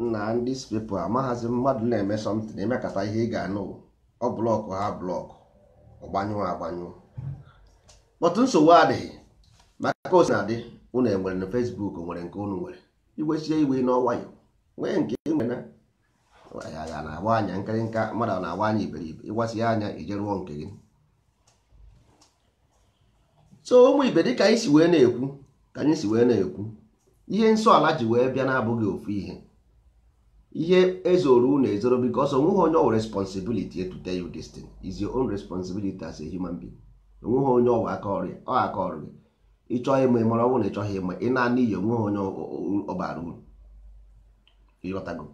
Na these people amaghazi mmadụ na-eme something emekata ihe ị ga-anụ ọ block ha block ọgbanyụọ agbanyụọ but nsogbu adịghị maka osi na-adị unu enwere na Facebook nwere nke unu nwere igwesie iwe n'ọnwayọ nwee nke ị nwere na ya na-agba anya nkịrịnka mmadụ na-agba anya iberibe ịgbasi ya anya ije rụọ nke gị. So ụmụ ibe dịka anyị si wee na-ekwu ka anyị si wee na-ekwu ihe nsọ ala ji wee bịa na-abụghị ofu ihe ihe ezoro unu ezoro because onweghị onye ọwụ responsibility to tell you this thing is your own responsibility as a human being. Onweghị onye ọwụ aka ọrụ ya ọ aka ọrụ gị ịchọghị ịma ịmara ọ bụrụ na ịchọghị ịma ị na-ana iyi onweghị onye ọ bara uru. Ịghọtago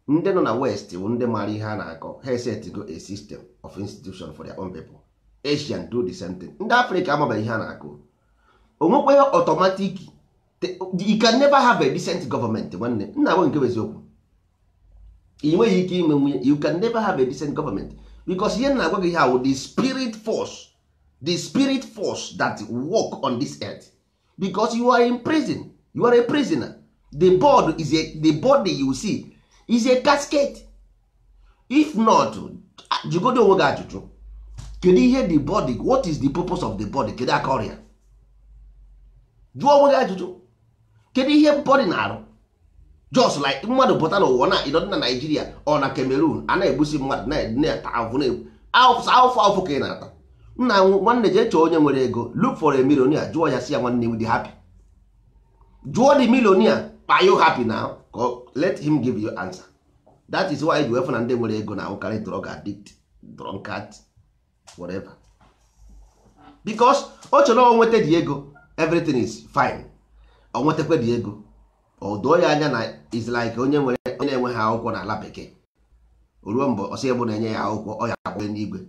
ndị nọ na west bụ ndị maara ihe a na-akọ ha esetigo a system of institution for their own people. Asian do the same thing. Ndị Africa amabeghị ihe a na-akọ onwekweghị automatic. You can never have a decent government nwanne nna m nke bụ eziokwu ị nweghị ike ime nwunye. You can never have a decent government because ihe na-agwa gị ha the spirit force, the spirit force that work on this earth, because you are in prison, you are a prisoner. The board is a, the body you see is a casket. If not, jụgodo onwe gị ajụjụ, kedu ihe the body, what is the purpose of the body? Kedu aka ọrịa? Jụọ onwe gị ajụjụ, kedu ihe body na-arụ? Just like mmadụ pụta n'ụwa na ịnọdụ na Nigeria ọ na Cameroon a na-egbusi mmadụ na-ata ahụhụ na-afụ afụ ka ị na-ata. Nna nwanne jee chọọ onye nwere ego, look for a millionaire, jụọ ya si ya nwanne dị happy, jụọ the millionaire, are you happy now? Let him give you answer. That is why ji wefu na ndị nwere ego na-awụkarị drug addict, drunkard, whatever, because o chere o nweta dị ego everything is fine. O nwetakwa dị ego o doo ya anya na is like onye nwere onye na-enweghị akwụkwọ n'ala bekee o ruo mbọ ọsọ ebe na-enye ya akwụkwọ ọ ya akwụkwọ n'igwe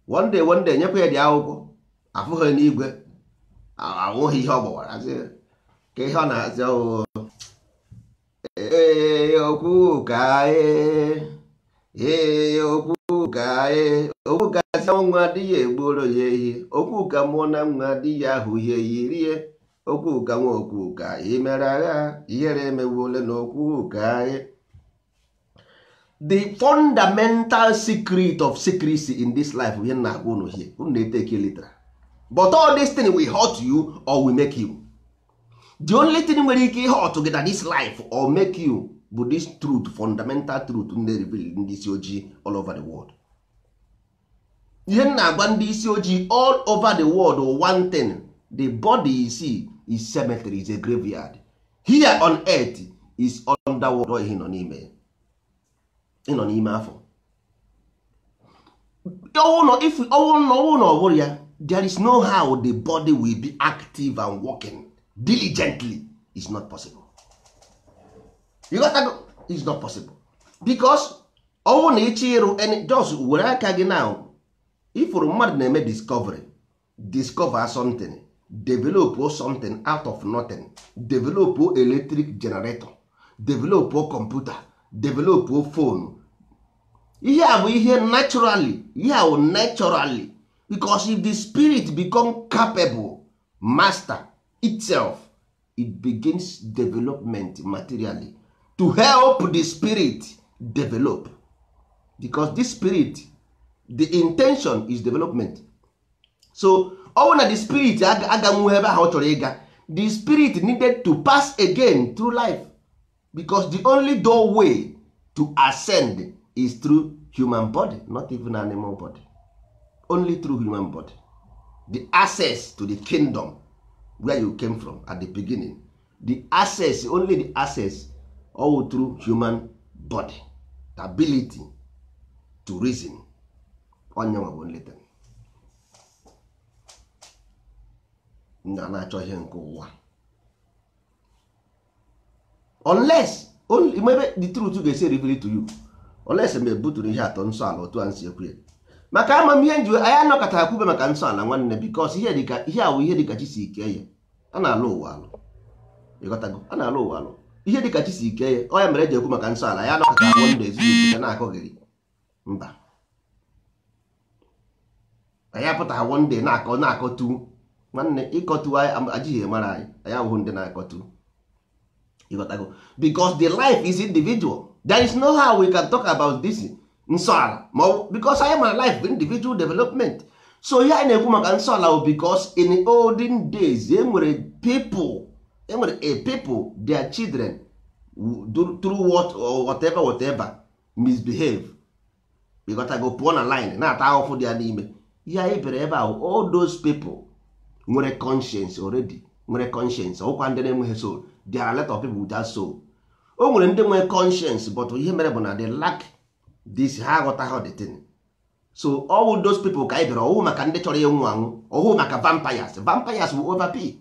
one day, one day nyekwa ya dị akwụkwọ afụghị n'igwe ahụghị ihe ọ gbawara ka ihe ọ na-asị ọwụ ee okwu ka ee okwu ka ee okwu ka si nwa adịghị egboro ya ehi okwu ka mụọ na nwa adịghị ahụ ihe yirie okwu ka nwa okwu ka imere agha ihere emewole na okwu ka anyị. The fundamental secret of secrecy in this life ihe na-agwa unu here unu na-eteke literal, but all this thing will hurt you or will make you. The only thing nwere ike hurt gị na this life or make you bụ this truth, fundamental truth ndị reveal ndị isi ojii all over the world. Ihe m na-agwa ndị isi ojii all over the world, one thing, the body you see is cemetery, is a graveyard. Here on earth is underworld. Ihe nọ n'ime ịnọ n'ime afọ ọnwụ na ọ bụrụ ya, there is no how the body will be active and working diligently. Is not possible. You got to go. It's not possible because ọnwụ na ịchọ ịrụ just were aka gị now ifuru mmadụ na-eme discovery, discover something, develop something out of nothing, develop electric generator, develop computer, develop phone. Ihe a bụ ihe naturally, ihe a bụ naturally, because if the spirit become capable master itself, it begins development materially to help the spirit develop, because this spirit, the intention is development. So ọ na the spirit aganwu ebe ahụ ọ chọrọ ịga, the spirit needed to pass again through life, because the only doorway to ascend is through human body, not even animal body, only through human body. The access to the kingdom where you came from at the beginning, the access, only the access, all through human body, the ability to reason. Onye nwa bụ nleta ndị a na-achọ ihe nke ụwa, unless only maybe the truth ga-esi reveal to you, unless mgbe buturu ihe atọ nsọ ala otu a nsi ekwu ya. Maka amamihe nji anyị anọkọtara kwube maka nsọ ala nwanne, because ihe dịka ihe awụ ihe dịka chi si ike ya a na-alụ ụwa alụ, ịghọtago, a na-alụ ụwa alụ, ihe dịka chi si ike ya ọ ya mere eji ekwu maka nsọ ala ya. Anọkọtara agwọ ndụ ezinụlọ na-akọghịrị mba, anyị apụtaghị one day na-akọ na-akọtu nwanne, ịkọtu anyị ajighị mara anyị, anyị abụghị ndị na-akọtu, ịghọtago, because the life is individual. There is no how we can talk about this nsọ ala ma ọ because anyị mara life individual development. So ihe anyị na-ekwu maka nsọ ala bụ because in olden days e nwere people, e nwere a people, their children through what or whatever whatever misbehave, ịghọtago, pụọ na line na-ata ahụhụ dị ya n'ime. Ihe anyị bere ebe ahụ, all those people nwere conscience already, nwere conscience, ọkwa ndị na-enweghị soul. There are a lot of people without soul. O nwere ndị nwere conscience, but ihe mere bụ na they lack this, ha aghọtaghị the thing. So all those people ka anyị bịara ọhụụ maka ndị chọrọ ịnwụ anwụ, ọhụụ maka vampires. Vampires will overpay.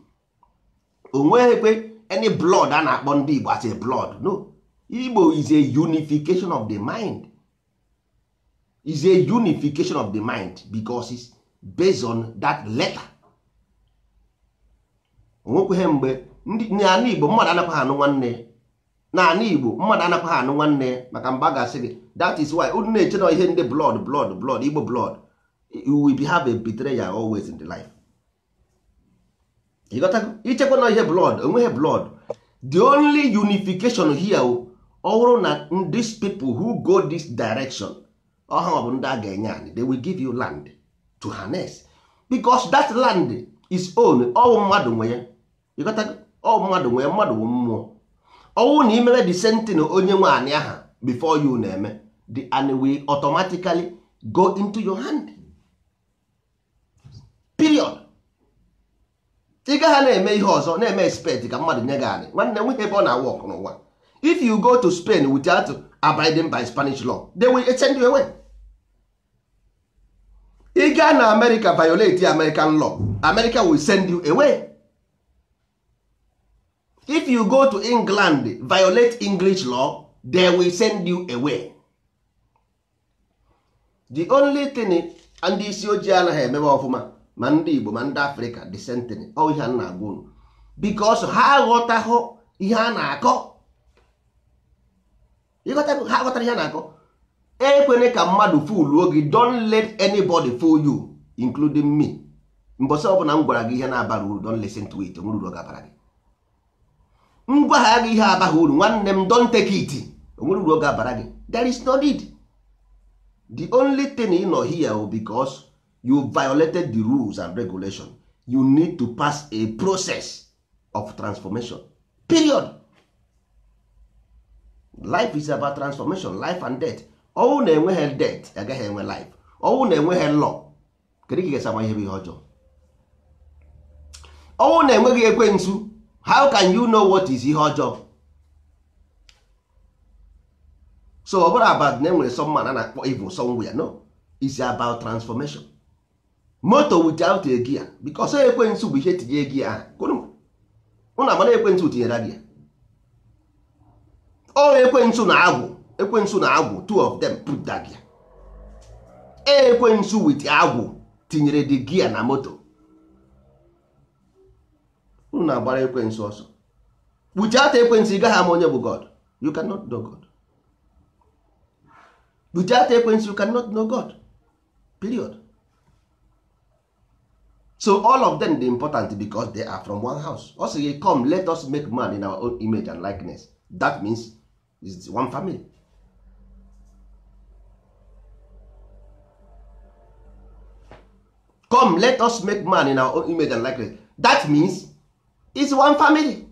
O nweghịkwe any blood a na-akpọ ndị Igbo as a blood. No, Igbo is a unification of the mind, is a unification of the mind because it's based on that letter. Onwekweghị mgbe n'ala Igbo mmadụ anakwaghị anụ nwanne ya. N'ala Igbo mmadụ anakwaghị anụ nwanne ya, maka mgbe a ga-asị gị that is why unu na-eche na ihe ndị blood blood blood Igbo blood, you will be have a betrayal always in the life. Ịghọtago? Ichekwa na ihe blood, onweghị blood. The only unification here ọ bụrụ na these people who go this direction, ọha bụ ndị a ga-enye anyị, they will give you land to harness because that land is own. Ọwụ mmadụ nwe ya. Ịghọtago? Ọwụ mmadụ nwe ya, mmadụ wụ mmụọ. Ọwụ na imebe the same thing onye nwe anị aha before you na-eme, the anị will automatically go into your hand, period. Ị gaghị na-eme ihe ọzọ na-eme expect ka mmadụ nye gị anị. Nwanne, nweghị ebe ọ na-work n'ụwa. If you go to Spain without abiding by Spanish law, they will send you away. Ị gaa na America violate American law, America will send you away. If you go to England violate English law, they will send you away. The only thing ndị isi ojii anaghị emebe ọfụma, ma ndị Igbo ma ndị Afrịka, the same thing. Ọ ihe a na-agwa unu because ha aghọtaghị ihe a na-akọ. Ịghọtago? Ha aghọtara ihe a na-akọ. Ekwene ka mmadụ fooluo gị. Don't let anybody fool you, including me. Mbọsị ọbụla m gwara gị ihe na-abara uru, don't listen to it. Onwere uru ọ ga-abara gị. M gwa ha gị ihe abaghị uru, nwanne m, don't take it. Onwere uru ọ ga-abara gị. There is no need. The only thing ị nọ here bụ because you violated the rules and regulation. You need to pass a process of transformation, period. Life is about transformation, life and death. Ọnwụ na-enweghị death, agaghị enwe life. Ọnwụ na-enweghị law, kedu ka ị ga-esi ama ihe bụ ihe ọjọọ? Ọnwụ na-enweghị ekwensu, how can you know what is ihe ọjọọ? So ọ bụrụ about na enwere some man a na-akpọ evil somewhere, no, it's about transformation. Moto without a gear, because ekwensu bụ ihe tinye gear ahụ. Ụnụ amara ekwensu tinyere gear. Ọ ekwensu na agwụ, ekwensu na agwụ, two of them put that gear. Ekwensu with agwụ tinyere the gear na moto. Unu na-agbara ekwensu ọsọ. Without ekwensu ị gaghị ama onye bụ God. You cannot know God. Without ekwensu you cannot know God, period. So all of them dey important because they are from one house. Ọ sị gị, come let us make man in our own image and likeness. That means it's one family. Come let us make man in our own image and likeness. That means it's one family.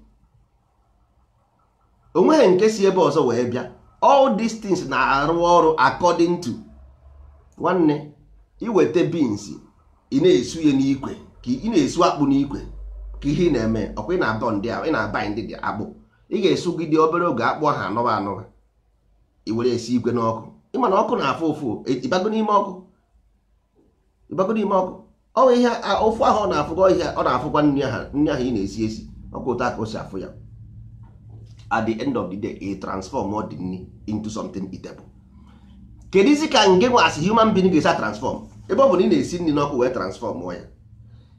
Onweghị nke si ebe ọzọ wee bịa. All these things na-arụ ọrụ according to nwanne. Iweta beans, ị na-esu ya n'ikwe, ka ị na-esu akpụ n'ikwe, ka ihe ị na-eme ọkwa ị na-abọ ndị ị na-aba ndị dị akpụ, ị ga-esugide obere oge akpụ ahụ anọba anọba, i were esi ikwe n'ọkụ. Ịma na ọkụ na-afụ ụfụ, ịbago n'ime ọkụ, ịbago n'ime ọkụ, ọ bụ ihe ụfụ ahụ ọ na-afụkọ, ihe ọ na-afụkwa nri ahụ, nri ahụ ị na-esi esi, ọkụ ụtọ aka o si afụ ya. At the end of the day, it transform all the nri into something eatable. Kedụzi ka nge nwa as human being ga-esi transform, ebe ọ bụ na ị na-esi nri n'ọkụ wee transform ya?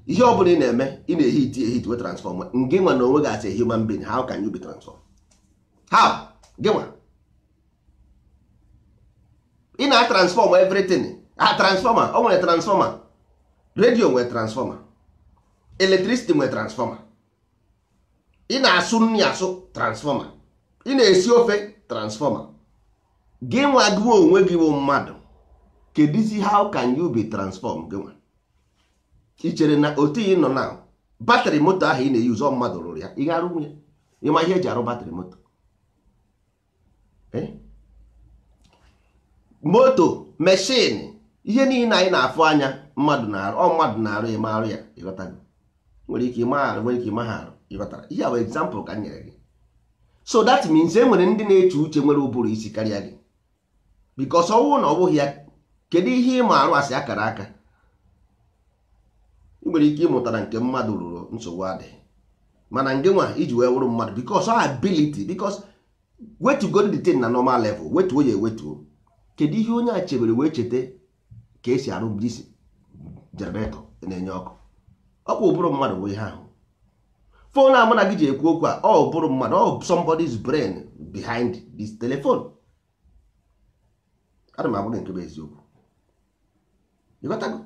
Ihe ọ bụla ị na-eme, ị na-ehit ehit wee transform nge nwa na onwe gị as a human being. How can you be transformed? How? Gị nwa ị na-transform everything. A transformer, o nwere transformer, radio nwere transformer, electricity nwere transformer, ị na-asụ nri asụ transformer, ị na-esi ofe transformer, Gị nwa gị onwe gị bụ mmadụ, kedizi how can you be transformed? Gị nwa ị chere na otu ị nọ na battery moto ahụ ị na-eyuzu, ọ mmadụ rụrụ ya? Ị ga-arụ nwunye? Ịma ihe eji arụ battery moto? Eh? Moto machine, ihe niile anyị na-afụ anya, mmadụ na-arụ ọ, mmadụ na-arụ. Ịma arụ ya? Ịghọtago? Nwere ike ịma arụ, nwere ike ịma ha arụ. Ịghọtara ihe a bụ example ka m nyere gị. So that means e nwere ndị na-eche uche, nwere ụbụrụ isi karịa gị, because ọnwụ na ọ bụghị ya, kedu ihe ịma arụ asị akara aka? Ị nwere ike ịmụtara nke mmadụ rụrụ, nsogbu adịghị. Mana nke nwa iji wee wụrụ mmadụ, because ọ ability, because wetugo the thing na normal level, wetuo ya ewetuo. Kedu ihe onye a chebere wee cheta ka esi arụ this generator na-enye ọkụ? Ọkwa ụbụrụ mmadụ bụ ihe ahụ. Phone a mụ na gị ji ekwu okwu a, ọ ụbụrụ mmadụ, ọ somebody's brain behind this telephone. Ana m agwa gị nke bụ eziokwu. Ịghọtago?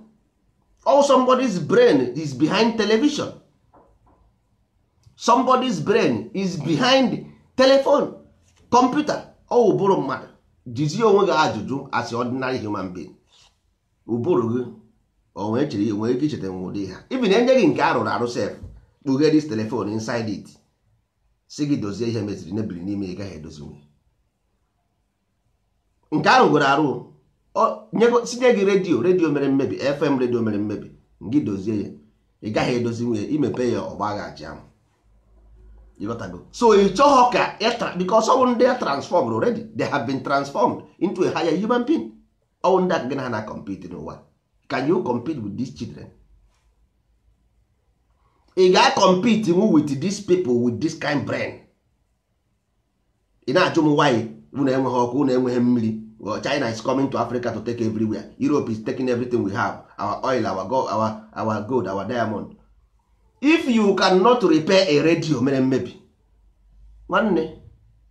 All somebody's brain is behind television. Somebody's brain is behind telephone, computer. Ọ ụbụrụ mmadụ. Jizie onwe gị ajụjụ, as ordinary human being, ụbụrụ gị o nwee chere, nwere ike icheta nwe ụdị ha? Even enye gị nke arụrụ arụ sef, kpughe this telephone, inside it, si gị dozie ihe meziri mebiri n'ime, ị gaghị edozi. Nke ahụ gwere arụ, sinye gị redio, redio mere mmebi, FM redio mere mmebi, gị dozie ya, ị gaghị edozi nwunye. Imepe ya, ọgba ghaji ahụ. Ịghọtago? So ị chọghọ ka, because ọwụ ndị a transformed already. They have been transformed into a higher human being. Ọwụ ndị aka gị na ha na compete n'ụwa. Can you compete with these children? Ị ga-compete with these people with this kind brain? Ị na-ajụ m why unu enweghị ọkụ, unu enweghị mmiri. Well, China is coming to Africa to take everywhere. Europe is taking everything we have, our oil, our gold, our gold, our diamond. If you cannot repair a radio mere mmebi, nwanne,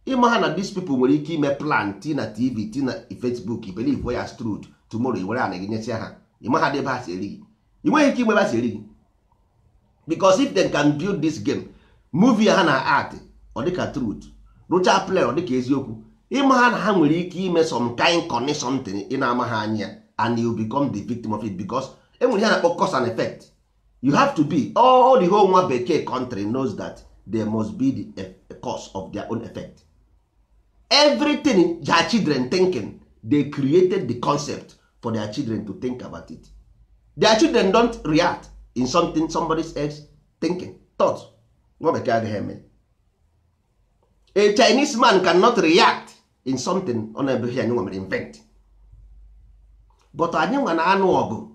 ịma ha na these people nwere ike ime plan ti na TV, ti na Facebook, believe ya as truth. Tomorrow i were ana gị nyesịa ha. Ịma ha dị ebe ha si eri gị? Ị nweghị ike ime ebe ha si eri gị, because if they can build this game, movie ha na art, ọ dịka truth, rụcha play, ọ dịka eziokwu. Ịma ha na ha nwere ike ime some kind cunning something ị na-ama ha anya, and you become the victim of it, because enwere ihe a na-akpọ cause and effect. You have to be all the whole nwa bekee country knows that there must be the cause of their own effect. Everything their children thinking, they created the concept for their children to think about it. Their children don't react in something somebody else thinking thought. Nwa bekee agaghị eme. A Chinese man cannot react in something ọ na-ebeghị anyị nwa mere invent. But anyị nwa na-anụ ọgụ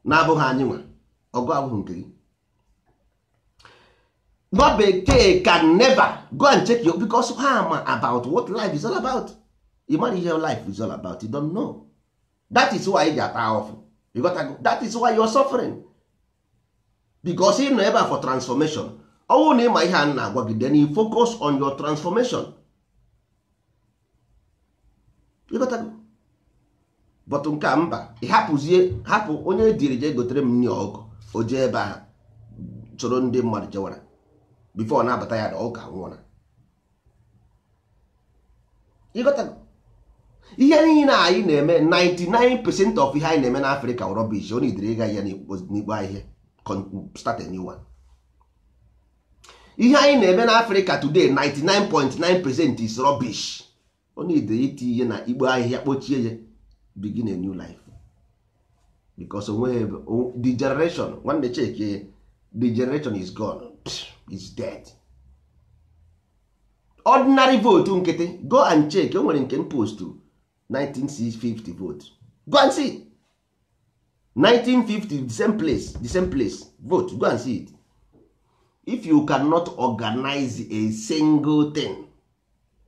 na-abụghị anyị nwa ọgụ, abụghị nke gị. Nwa bekee can never go and check your, because ha ma about what life is all about. You mara ihe life is all about? You don't know. That is why ị ji ata ahụhụ. You got to go. That is why you are suffering, because ị nọ ebe a for transformation. Ọnwụ na ịma ihe a na-agwa gị, then you focus on your transformation. You got to go. But nke a, mba, ị hapụzie, hapụ onye diri jee gotere m nri ọkụ, o jee ebe ahụ soro ndị mmadụ jewara. Before na-abata ya, ụka nwụọna. Ịghọtago? Ihe niile anyị na-eme, 99% of ihe anyị na-eme n'Africa wụ rubbish. Ọ nidere ịga ya n'ikpo ahịhịa, start a new one. Ihe anyị na-eme n'Africa today, 99.9% is rubbish. Ọ nidere iti ihe na ikpo ahịhịa, kpochie ya, begin a new life, because onweghị the generation. Nwanne, check ya, the generation is gone. Psh, is dead. Ordinary vote nkịtị, go and check. O nwere nke m post 1950 vote. Go and see 1950, the same place, the same place vote. Go and see it. If you cannot organize a single thing,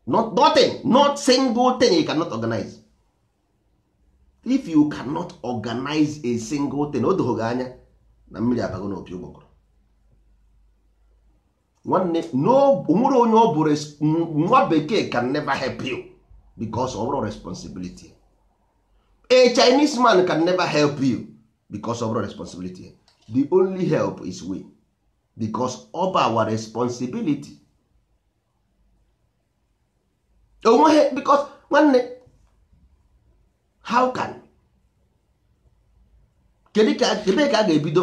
not nothing, not single thing you cannot organize. If you cannot organize a single thing, o doghị gị anya na mmiri abago n'opi ụgbọgọrọ. Nwanne, no nwere onye ọ bụ nwa bekee can never help you, because ọ bụrụ responsibility. A Chinese man can never help you, because ọ bụrụ responsibility. The only help is we, because ọ bụ our responsibility onweghị, because nwanne, How can? Kedu ka ebe ka a ga-ebido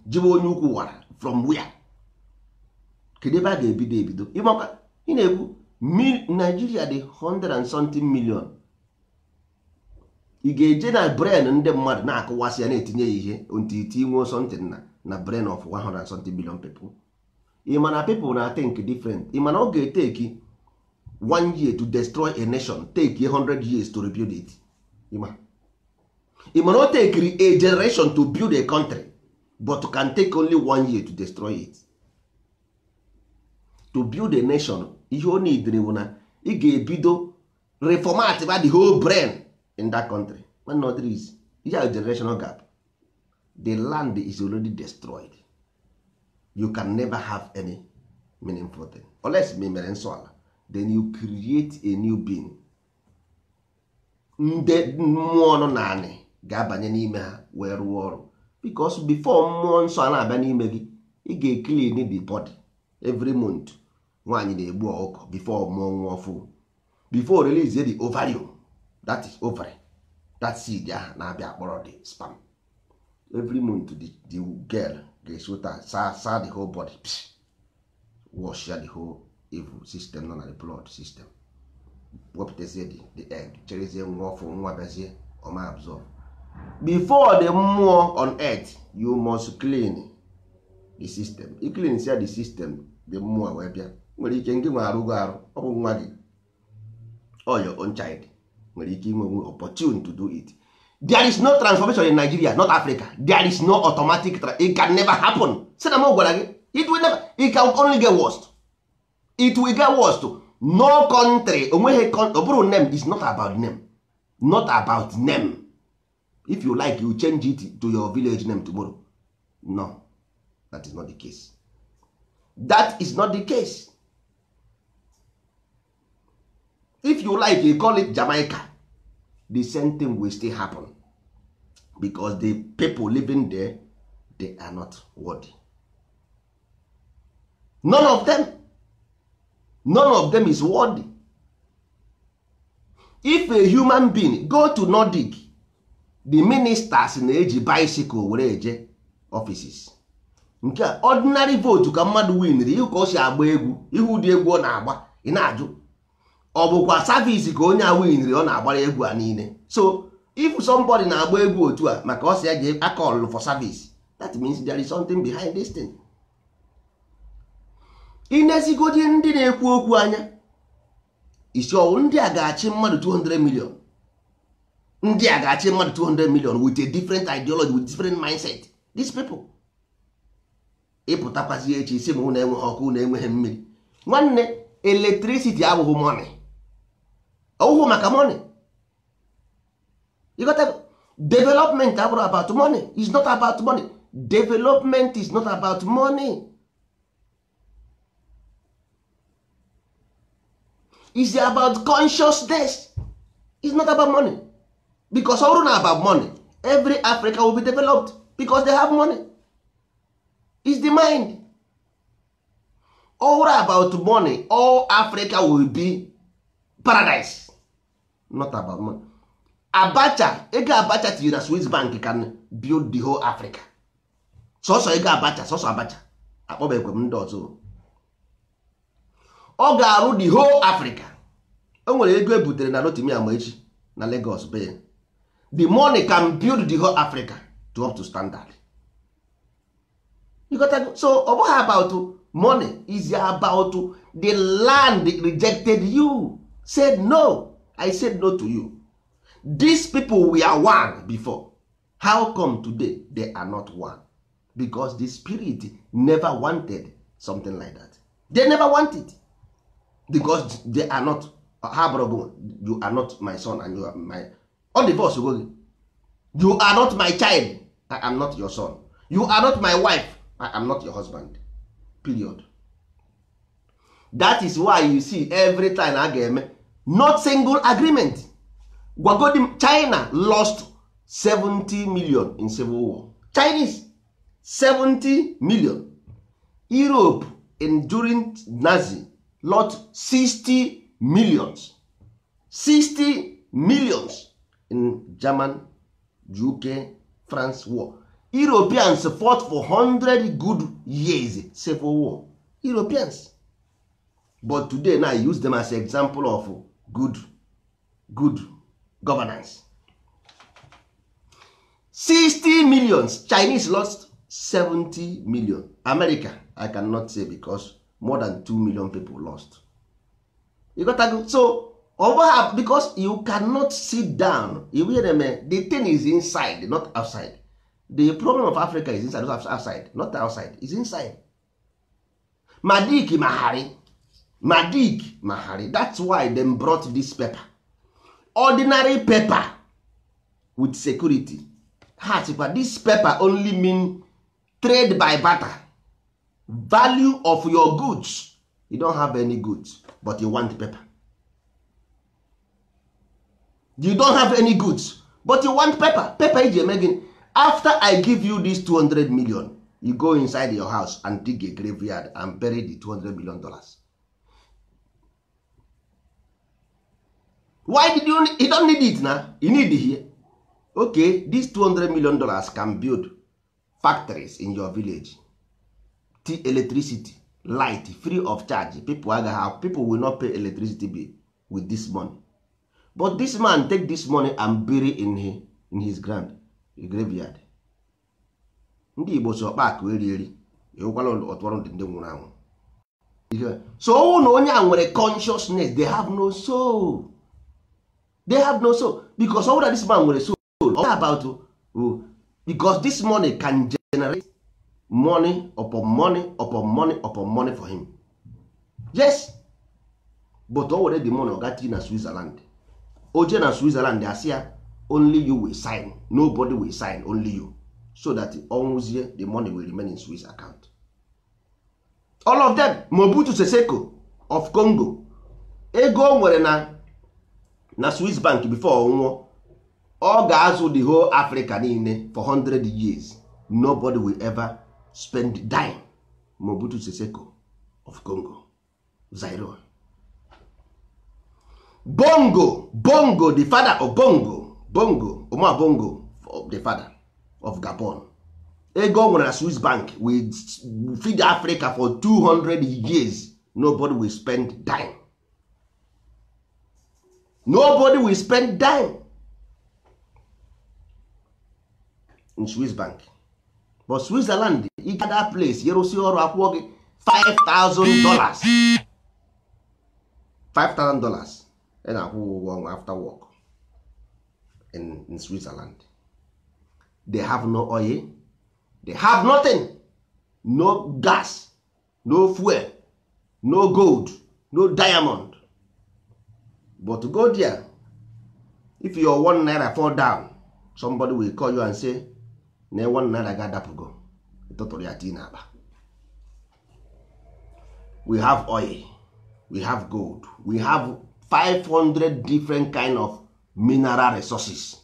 jibe onye ukwu wara from where? Kedu ebe a ga-ebido ebido? Ịmaka ị na-ekwu Nigeria dị 100 and something million. Ị ga-eje na brain ndị mmadụ na-akụwasị ya na-etinye ya ihe ntiti nwee something na brain of 100 and something million people. Ị ma na people na think different. Ị ma na ọ ga-eteki 1 year to destroy a nation, take 100 years to rebuild it. Ị ma na o tekiri a generation to build a country, but can take only 1 year to destroy it. To build a nation, ihe o nidiri bụ na ị ga-ebido reformat ba the whole brain in that country. When not is ihe generational gap. The land is already destroyed. You can never have any meaningful thing unless me mere nsọ ala. Then you create a new being. Ndị mmụọ nọ naanị ga-abanye n'ime ha wee rụọ ọrụ, because before mmụọ nsọ a na-abịa n'ime gị, ị ga-clean the body every month. Nwaanyị na-egbu ọkụkọ before mmụọ nwa ọfụ, before release the ovarium, that is ovary, that seed ahụ na-abịa akpọrọ the sperm. Every month the girl ga-esota saa the whole body, wash ya the whole evil system nọ na the blood system, wepụtazie the egg, cherezie nwa ọfụ, nwa bịazie ọma absorb. Before the mmụọ on earth, you must clean the system. I clean sia the system, the mmụọ wee bịa. Nwere ike nke nwe arụgo arụ, ọ bụ nwa gị, or your own child nwere ike inwe opportunity to do it. There is no transformation in Nigeria, not Africa. There is no automatic, it can never happen. Sị na m gwara gị, it will never, it can only get worse. It will get worse. No country, onweghị, ọ bụrụ name is not about name. Not about name. If you like, you change it to your village name tomorrow. No, that is not the case. That is not the case. If you like, you call it Jamaica. The same thing will still happen. Because the people living there, they are not worthy. None of them. None of them is worthy. If a human being go to Nordic, the ministers na-eji bicycle were eje offices. Nke a ordinary vote ka mmadụ winri, ihu ka o si agba egwu, ihu ụdị egwu ọ na-agba, ị na-ajụ ọ bụkwa service ka onye a winri ọ na-agbara egwu a niile. So if somebody na-agba egwu otu a maka ọ si ya jee akọlụ for service, that means there is something behind this thing. Inezigodi ndị na-ekwu okwu anya isi ọwụ ndị a ga-achị mmadụ 200 million, ndị a ga-achị mmadụ 200 million with a different ideology, with different mindset. These people ịpụtakwazi echi isi ma ụnụ enweghị ọkụ, ụnụ enweghị mmiri. Nwanne, electricity abụghị money, ọwụhụ maka money. You got to, development abụrụ about money. It's not about money. Development is not about money. It's about consciousness. It's not about money. Because ọ bụrụ na about money, every Africa will be developed because they have money. It's the mind. All about money, all Africa will be paradise. Not about money. Abacha, ego Abacha tinyere na Swiss Bank can build the whole Africa. Sọsọ ego Abacha, sọsọ Abacha. Akpọbekwe m ndị ọzọ. Ọ ga-arụ the whole Africa. O nwere ego e butere na Rotimi Amaechi na Lagos be. The money can build the whole Africa to up to standard. You got to, so ọ bụghị about money, is about the land rejected you, said no. I said no to you. These people were one before. How come today they are not one? Because the spirit never wanted something like that. They never want it. Because they are not, you are not my son and you are my, all divorce, you are not my child, I am not your son. You are not my wife, I am not your husband. Period. That is why you see every time a ga-eme not single agreement. Gwagodim, China lost 70 million in civil war. Chinese 70 million. Europe in during Nazi lost 60 millions. 60 millions in German, UK, France war. Europeans fought for 100 good years civil war. Europeans. But today now use them as example of good governance. 60 millions. Chinese lost 70 million. America, I cannot say because more than 2 million people lost. You got to go. So over, because you cannot sit down. You hear them, the thing is inside, not outside. The problem of Africa is inside, not outside. Not outside, it's inside. Madik Mahari. Madik Mahari. That's why they brought this paper. Ordinary paper with security. But this paper only mean trade by barter. Value of your goods. You don't have any goods, but you want paper. You don't have any goods, but you want paper. Paper is making. After I give you this 200 million, you go inside your house and dig a graveyard and bury the $200 million. Why did you? You don't need it now. You need it here. Okay, this $200 million can build factories in your village. Electricity, light, free of charge. People have, people will not pay electricity bill with this money. But this man take this money and bury in his ground, graveyard. Ndị Igbo si ọkpa akụ eri eri ewukwala ọtụrụ ndị nwụrụ anwụ. So ọnwụ na onye a nwere consciousness, they have no soul. They have no soul because all that this man nwere soul all about, oh, because this money can generate money upon money upon money upon money for him. Yes, but o were the money ọ gaa na Switzerland, o jee na Switzerland, asị ya only you will sign, nobody will sign, only you, so that ọnwụzie, the money will remain in Swiss account. All of them. Mobutu Seseko of Congo, ego o nwere na Swiss bank before ọ nwụọ, ọ ga-azụ the whole Africa niile for 100 years. Nobody will ever spend dime. Mobutu Seseko of Congo, Zaire. Bongo, Bongo, the father of Bongo, Bongo, Omar Bongo, the father of Gabon, ego o nwere na Swiss bank will feed Africa for 200 years. Nobody will spend dime. Nobody will spend dime in Swiss bank. But Switzerland, ị ga that place yerụsi ọrụ, akwụọ gị $5,000, $5,000 ị na-akwụ ụgwọ ọnwa after work in Switzerland. They have no oil, they have nothing, no gas, no fuel, no gold, no diamond. But to go there, if your 1 naira fall down, somebody will call you and say na 1 naira ga-adapụgo, tụtụrụ ya tii n'akpa. We have oil, we have gold, we have 500 different kind of mineral resources.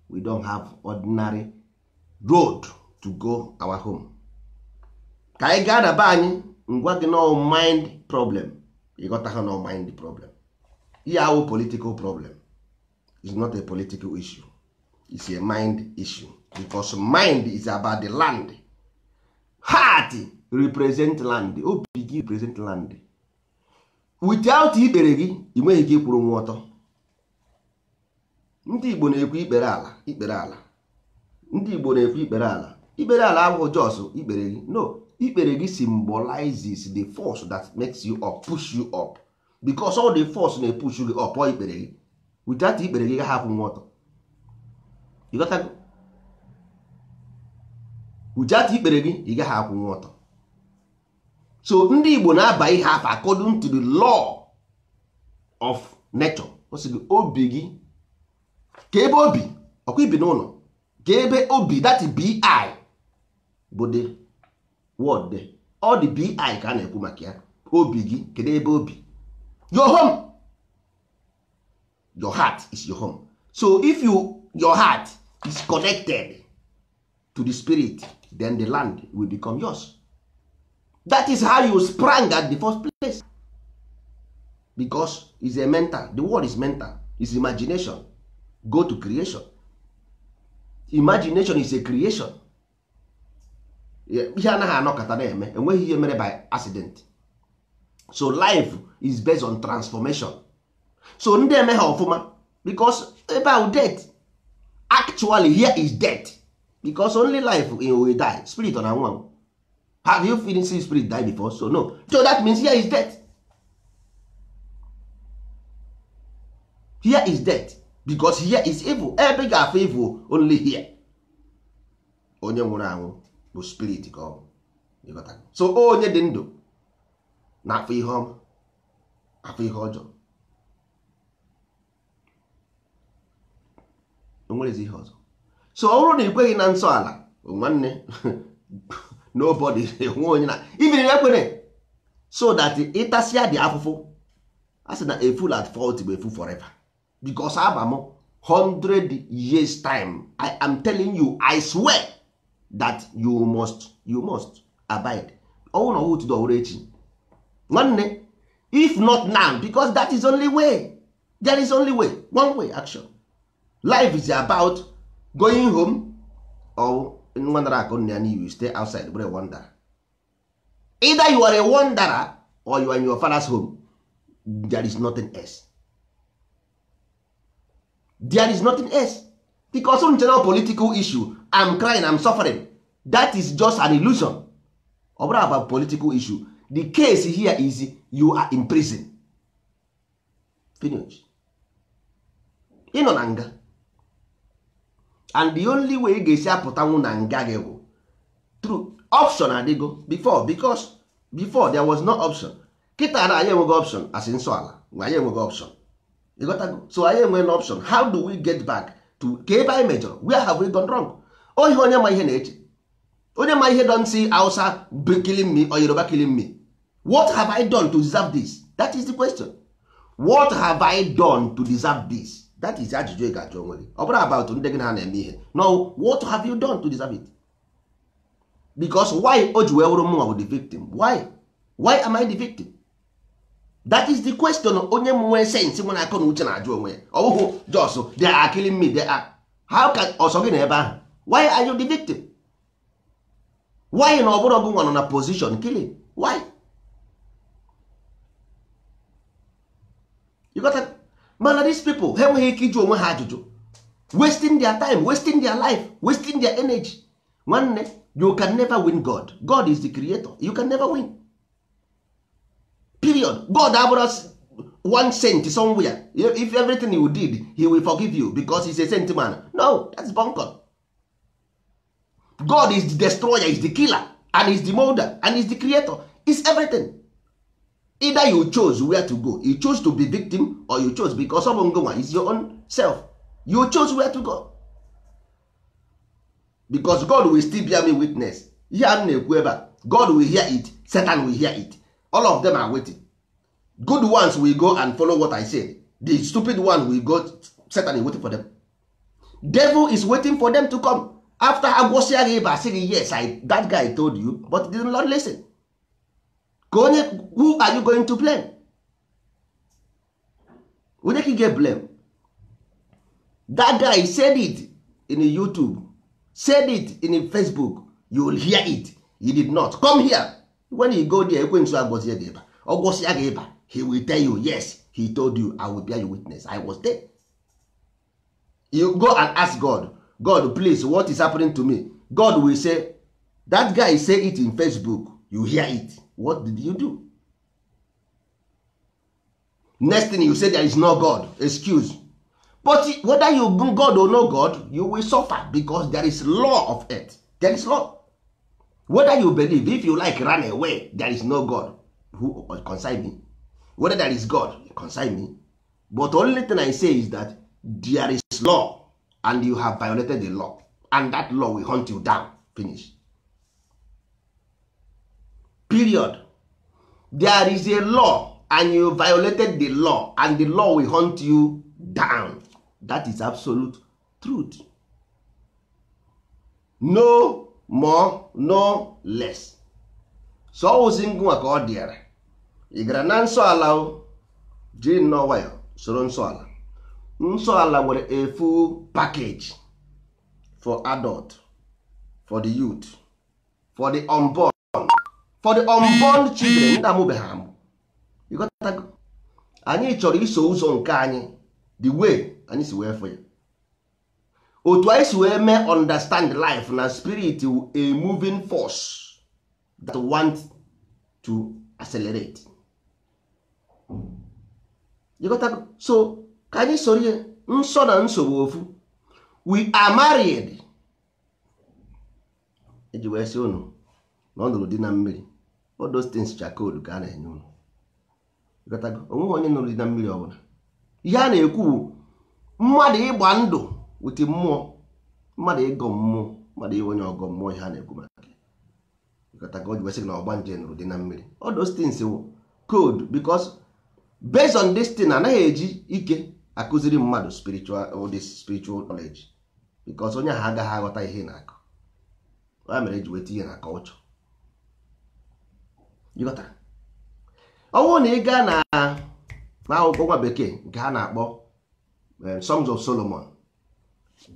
We don't have ordinary road to go our home. Ka anyị gaa na be anyị, ngwa gị, no mind problem. Ịghọta ha? No mind problem. Ihe awụ political problem is not a political issue, it's a mind issue, because mind is about the land. Heart represent land. Obi gị represent land. Without ikpere gị, ị nweghị ike ịkwụrụ nwa ọtọ. Ndị Igbo na-ekwu ikpere ala, ikpere ala. Ndị Igbo na-ekwu ikpere ala. Ikpere ala abụghị just ikpere gị, no. Ikpere gị symbolizes the force that makes you up, push you up, because all the force na-epush gị up ọ ikpere gị. Without ikpere gị, gaghị akwụ nwa ọtọ. You got that? Without ikpere gị, ị gaghị akwụ nwa ọtọ. So ndị Igbo na-aba ihe afa according to the law of nature. O sị gị obi gị ka ebe obi ọkwa ibi n'ụlọ, ka ebe obi, that bi bụ the word there. All the bi ka a na-ekwu maka ya. Obi gị, kedu ebe obi? Your home, your heart is your home. So if you, your heart is connected to the spirit, then the land will become yours. That is how you sprang at the first place, because it's a mental, the word is mental. Is imagination go to creation. Imagination is a creation. Ihe anaghị anọkọta na-eme, enweghị ihe mere by accident. So life is based on transformation. So ndị eme ha ọfụma because about death, actually here is death, because only life will die. Spirit ọ na-anwụ anwụ. Have you finished see spirit die before? So no. So that means here is death. Here is death because here is evil. Ebe ga-afụ evil only here. Onye nwụrụ anwụ bụ spirit ka ọ bụ. So onye dị ndụ na-afụ ihe ọma, afụ ihe ọjọọ. Onwerezi ihe ọzọ. So ọ bụrụ na ị kweghị na nsọ ala, nwanne, nobody enwe onye na even ekwere, so that ịtasịa dị afụfụ. A sị na a fool at fault bụ a fool forever. Because aba m 100 years time, I am telling you, I swear that you must abide. Ọwụ na ọwụ tudo ọwụrụ echi, nwanne, if not now, because that is only way. There is only way, one way action. Life is about going home or nwanara akụ nna ya n'iyi, you stay outside bụrụ a wanderer. Either you are a wanderer or you are in your father's home. There is nothing else. There is nothing else. Because on general political issue, I'm crying, I'm suffering. That is just an illusion. Ọ bụrụ about political issue, the case here is you are in prison. Finish. Ị nọ na nga. And the only way ị ga-esi apụtanwu na nga gị bụ through option adịgo before, because before there was no option. Kịta na anyị enweghị option as nsọ ala, anyị enweghị option. You got to go. So anyị enweghị option. How do we get back to ka ebe anyị mejọrọ? Where have we gone wrong? Ohe onye ma ihe na-eche. Onye ma ihe don't see Hausa killing me or Yoruba killing me. What have I done to deserve this? That is the question. What have I done to deserve this? That is ajụjụ ị ga-ajụ onwe gị. Ọ bụrụ about ndị gị na ha na-eme ihe. No, what have you done to deserve it? Because why o ji wee wụrụ mụnwa bụ the victim? Why? Why am I the victim? That is the question onye nwee sense nwere akọ na uche na-ajụ onwe ya. Ọ bụghị just they are killing me, they are. How can ọsọ gị na ebe ahụ? Why are you the victim? Why na ọ bụrụ gị nwa nọ na position killing? Why? You got that? Mana these people ha enweghị ike ịjụ onwe ha ajụjụ. Wasting their time, wasting their life, wasting their energy. Nwanne, you can never win God. God is the creator. You can never win. Period. God abụrụ one saint somewhere. If everything you did, he will forgive you because he's a saint man. No, that's bunker. God is the destroyer, is the killer, and is the molder, and is the creator. It's everything. Either you chose where to go, you chose to be victim, or you chose because of ngoma is your own self. You chose where to go. Because God will still bear me witness. Ihe a na-ekwu ebe a, God will hear it, Satan will hear it. All of them are waiting. Good ones will go and follow what I said. The stupid one will go, Satan is waiting for them. Devil is waiting for them to come. After agwọsịa gị ịba sị gị yes, that guy told you, but did not listen. Who are you going to blame? Onye ka ị ga-blame? That guy said it in YouTube, said it in Facebook. You will hear it. He did not come here. When you go there, ekwensu agwọsịa gị ịba, ọgwọsịa gị ịba, he will tell you yes, he told you, I will bear you witness, I was there. You go and ask God, God please, what is happening to me? God will say, that guy say it in Facebook, you hear it. What did you do? Next thing you say, there is no God. Excuse. But whether you God or no God, you will suffer because there is law of earth. There is law. Whether you believe, if you like, run away, there is no God who concern me. Whether there is God, concern me. But only thing I say is that there is law and you have violated the law, and that law will hunt you down. Finish. Period. There is a law and you violated the law, and the law will hunt you down. That is absolute truth. No more, no less. So ozi ngwa ka ọ dịara. Ị gara na nsọ ala o, jiri nnọọ nwayọ soro nsọ ala. Nsọ ala nwere a full package for adult, for the youth, for the unborn, for the unborn children, ndị amụbeghị amụ. Ịghọtago? Anyị chọrọ iso ụzọ nke anyị, the way anyị si wee fụ ya, otu anyị si wee mee understand life na spirit, a moving force that want to accelerate. Ịghọtago? So ka anyị soro ihe nsọ na nsogbu ofu. We are married. Eji wee sị unu na ọ nụrụ di na mmiri, all those things, code ka a na-enye unu. Ịghọtago? Onweghị onye nụrụ di na mmiri ọbụla. Ihe a na-ekwu bụ mmadụ ịgba ndụ with mmụọ, mmadụ ịgọ mmụọ, mmadụ ịbụ onye ọgọ mmụọ. Ihe a na-ekwu maka ya. Ịghọtago? O ji wee sị na ọgbanje nụrụ di na mmiri, all those things wụ code, because based on this thing, anaghị eji ike akụziri mmadụ spiritual, all this spiritual knowledge, because onye ahụ agaghị aghọta ihe ị na-akọ. Ya mere eji weta ihe na culture. Ịghọtara? Ọ bụrụ na ị gaa na n'akwụkwọ nwa bekee nke ha na-akpọ Songs of Solomon,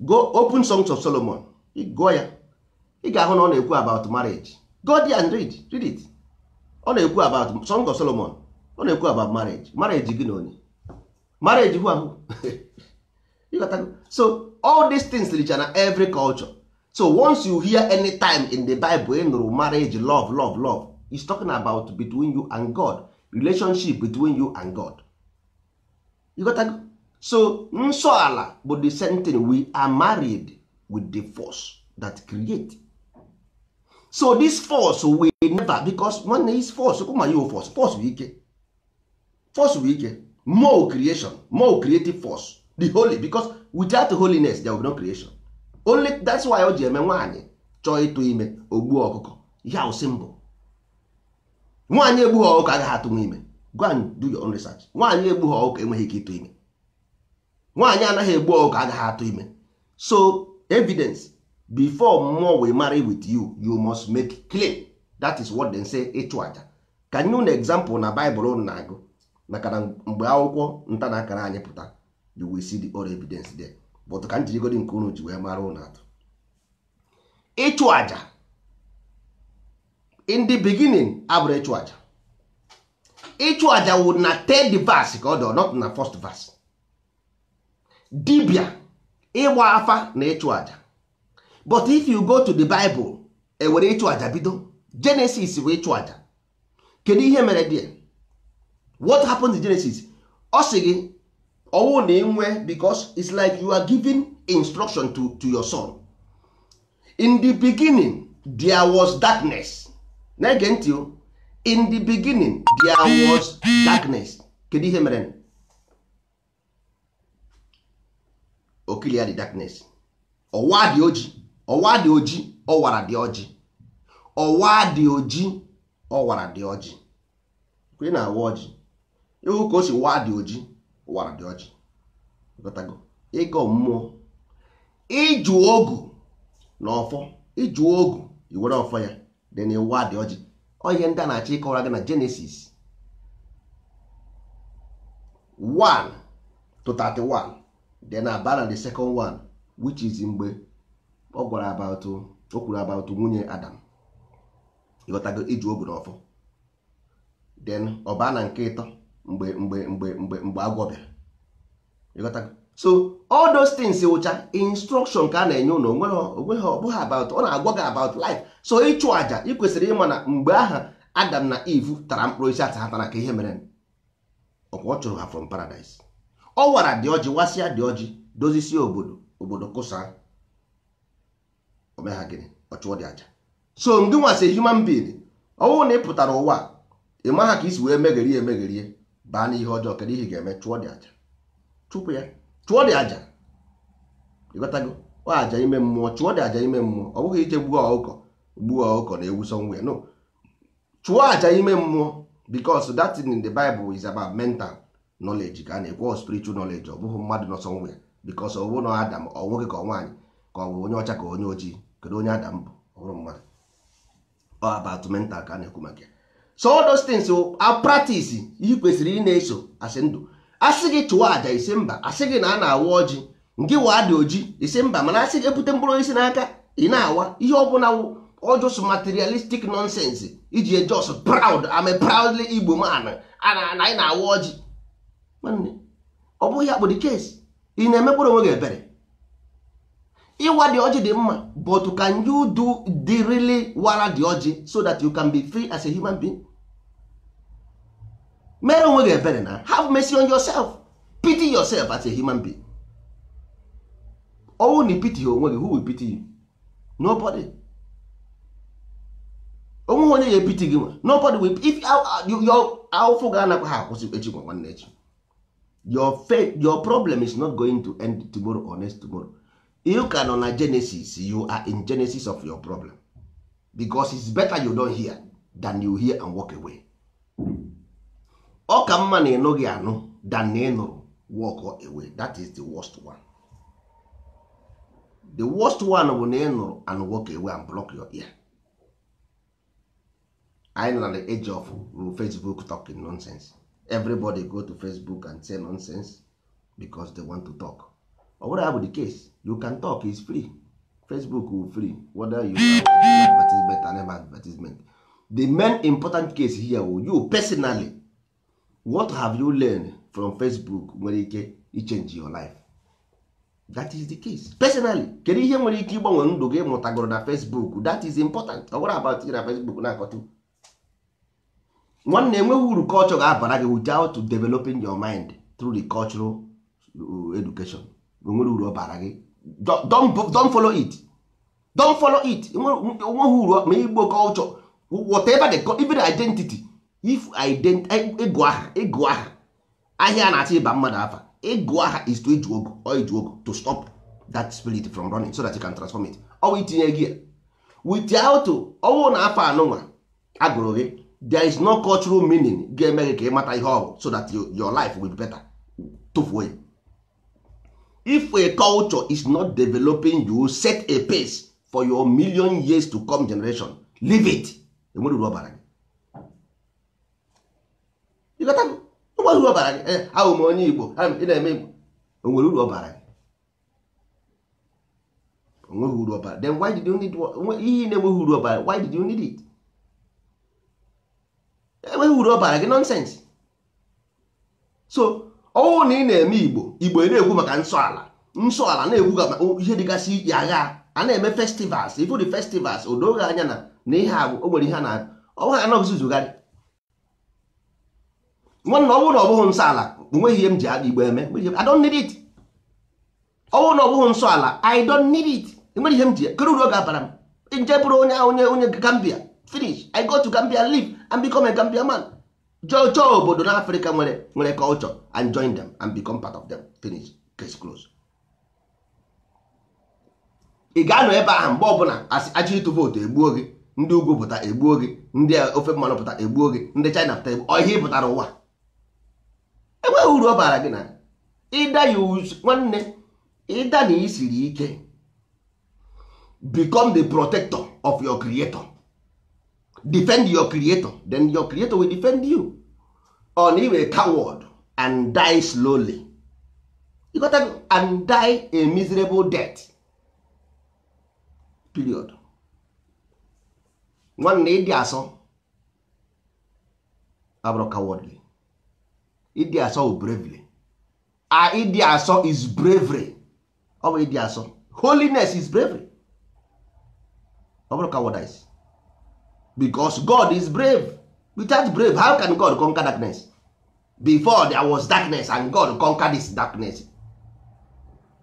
go open Songs of Solomon, ị gụọ ya, ị ga-ahụ na ọ na-ekwu about marriage. Go there and read it. Ọ na-ekwu about Song of Solomon, ọ na-ekwu about marriage. Marriage gị na onye? Marriage hụ ahụ. Ịghọtago? So all these things richa na every culture. So once you hear any time in the Bible ị nụrụ marriage, love, love, love, is talking about between you and God, relationship between you and God. Ịghọtago? So nsọ ala bụ the same thing. We are married with the force that create. So this force will never, because nwanne is force kuma you force. Force bụ ike, force bụ ike, more creation, more creative force, the holy, because without holiness there will be no creation. Only that's why o ji eme nwaanyị chọọ ịtụ ime, ogbuo ọkụkọ. Ihe ahụ symbol. Nwaanyị egbughị ọkụkọ agaghị atụnwu ime. Go and do your own research. Nwaanyị egbughị ọkụkọ enweghị ike ịtụ ime. Nwaanyị anaghị egbu ọkụkọ agaghị atụ ime. So evidence, before mmụọ will marry with you, you must make clean. That is what they say, ịchụ aja. Ka nye unu example na Bible unu na-agụ, maka na mgbe akwụkwọ nta na akara anyị pụta, you will see the all evidence there. But ka m jirigodi nke unu ji wee mara unu atụ. Ịchụ aja in the beginning abụrụ ịchụ aja. Ịchụ aja wụ na third verse ka ọ dị, not na first verse. Dibia ịgba afa na ịchụ aja. But if you go to the Bible, ewere ịchụ aja bido. Genesis bụ ịchụ aja. Kedu ihe mere there? What happens in Genesis? Ọ sị gị ọwụ na enwe, because it's like you are giving instruction to your son. In the beginning there was darkness. Na-ege ntị o. In the beginning there was darkness. Kedu ihe mere? O clear the darkness. Ọwa dị oji, ọwa dị oji, ọwara dị ọjị, ọwa dị oji, ọwara dị ọjị. Ị na-awa ọjị, ịhụ ka o si waa dị oji, wara dị ọjị. Ịghọtago? Ịgọ mmụọ, ịjụ ogu na ọfọ, ịjụ ogu, iwere ọfọ ya, then ịwa dị ọjị. Ọ ihe ndị a na-achọ ịkọwara gị na Genesis 1 to 31. Then aba na the second one, which is mgbe ọ gwara about, o kwuru about nwunye Adam. Ịghọtago? Iju ogu na ọfọ. Then ọ baa na nke ịtọ, mgbe agwọ bịara. Ịghọtago? So all those things wụcha instruction ka a na-enye ụnụ. Onweghị, ọ bụghị about, ọ na-agwa gị about life. So ịchụ àjà, ị kwesịrị ịma na mgbe aha Adam na Eve tara mkpụrụ osisi ata ha tara, ka ihe mere ọkwa ọ chụrụ ha from paradise. Ọ wara dị ọjị, wasịa dị ọjị, dozisie obodo, obodo kụsa, ome ha gịnị? Ọ chụọ dị aja. So ngị nwasị human being, ọ bụrụ na ị pụtara ụwa, ị maha ka isi wee megherie emegherie baa n'ihe ọjọọ, kedu ihe ị ga-eme? Chụọ dị aja, chụpụ ya, chụọ dị aja. Ịghọtago? Ọ aja ime mmụọ, chụọ dị aja ime mmụọ. Ọ bụghị ije gbuo ọkụkọ, gbuo ọkụkọ na ewu somewhere. No, chụọ aja ime mmụọ, because that thing in the Bible is about mental knowledge ka a na-ekwu, ọ spiritual knowledge. Ọ bụghị mmadụ nọ somewhere, because ọ bụrụ na Adam, ọ nwoke ka ọ nwaanyị, ka ọ bụ onye ọcha ka onye ojii, kedu onye Adam bụ? Ọ bụrụ mmadụ, ọ about mental ka a na-ekwu maka ya. So all those things are practice ihe kwesịrị ị na-eso asị ndụ. Asị gị chụọ àjà, isi mba. Asị gị na a na-awa ọjị, nke wa dị oji, isi mba. Mana asị gị ebute mkpụrụ osisi n'aka, ị na-awa ihe ọbụla ọjọs materialistic nonsense iji just proud. I'm a proudly Igbo man. Na anyị na-awa ọjị. Nwanne, ọ bụghị ya bụ the case. Ị na-emekwara onwe gị ebere. Ịwa dị ọjị dị mma, but can you do the really wara dị ọjị so that you can be free as a human being? Mere onwe gị ebere na have mercy on yourself. Pity yourself as a human being. Ọnwụ na pity onwe gị, who will pity you? Nobody. Onweghị onye ya pity gị nwa. Nobody will. If your ahụfụ ga-anakwa ha akwụsị echi nwa nwanne echi, your faith, your problem is not going to end tomorrow or next tomorrow. You can nọ na Genesis. You are in genesis of your problem, because it's better you don't hear than you hear and walk away. Ọ ka mma na ịnụghị anụ than na ịnụrụ walk away. That is the worst one. The worst one bụ na ịnụrụ and walk away and block your ear. Anyị nọ na the age of Facebook talking nonsense. Everybody go to Facebook and say nonsense because they want to talk. Ọ bụrụ ya bụ the case, you can talk, is free. Facebook will free, whether you have advertisement or never advertisement. The main important case here will you personally, what have you learned from Facebook nwere ike ichange your life? That is the case. Personally, kedu ihe nwere ike ịgbanwe ndụ gị mụtagoro na Facebook? That is important. Ọ bụrụ about na Facebook na-akọtu, nwanne, enweghị uru culture ga-abara gị without developing your mind through the cultural education. Onwere uru ọ bara gị? Don't follow it. Don't follow it. Onweghị uru ma Igbo culture, whatever they call, even identity. If ịgụ aha, ịgụ aha ahịa a na-achọ ịba mmadụ afa, ịgụ aha is to iju ogu or iju ogu to stop that spirit from running so that you can transform it. Ọ bụ itinye gị without ọnwụ na afọ anụnwa agụrụ gị, there is no cultural meaning ga-eme gị ka ị mata ihe ọ bụ so that your life will be better. Tụfuo ya. If a culture is not developing you, set a pace for your million years to come generation, leave it. Enwere uru ọ bara gị? Ịghọtago? Enweghị uru ọ bara gị. Ahụ m onye Igbo, ị na-eme Igbo, o nwere uru ọ bara gị? Onweghị uru ọ bara. Then why did you need ihe na-enweghị uru ọ bara? Why did you need it? Enweghị uru ọ bara gị, nonsense. So ọnwụ na ị na-eme Igbo, Igbo na-ekwu maka nsọ ala, nsọ ala na-ekwu maka ihe dịgasị ya agha a na-eme festivals. Ifu the festivals, o doghị anya na ihe a o nwere ihe a na ọ ha anọghị zuzugharị. Nwanne, ọ bụrụ na ọ bụghị nsọ ala, onweghị ihe m ji Igbo eme. I don't need it. Ọ bụrụ na ọ bụghị nsọ ala, I don't need it. Enwere ihe m ji? Kedu uru ọ ga-abara m nje bụrụ onye Gambia? Finish. I go to Gambia, live and become a Gambia man. Chọọ obodo na Africa nwere culture and join them and become part of them. Finish, case close. Ị ga-anọ ebe ahụ mgbe ọbụla achọ ịtụ vootu, egbuo gị. Ndị ugwu pụta, egbuo gị. Ndị ofe mmanụ pụta, egbuo gị. Ndị China pụta, egbuo. Ihe ị pụtara ụwa, enweghị uru ọ bara gị na ịda ya. Nwanne, ịda na isiri ike, become the protector of your creator. Defend your creator, then your creator will defend you. On you a coward and die slowly, you got to, and die a miserable death, period. Nwanne, ịdị asọ abụrụ cowardly. Ịdị asọ bụ bravery. A ịdị asọ is bravery. Ọ bụ ịdị asọ. Holiness is bravery. Ọ bụrụ cowardice, because God is brave. Without brave, how can God conquer darkness? Before there was darkness, and God conquer this darkness.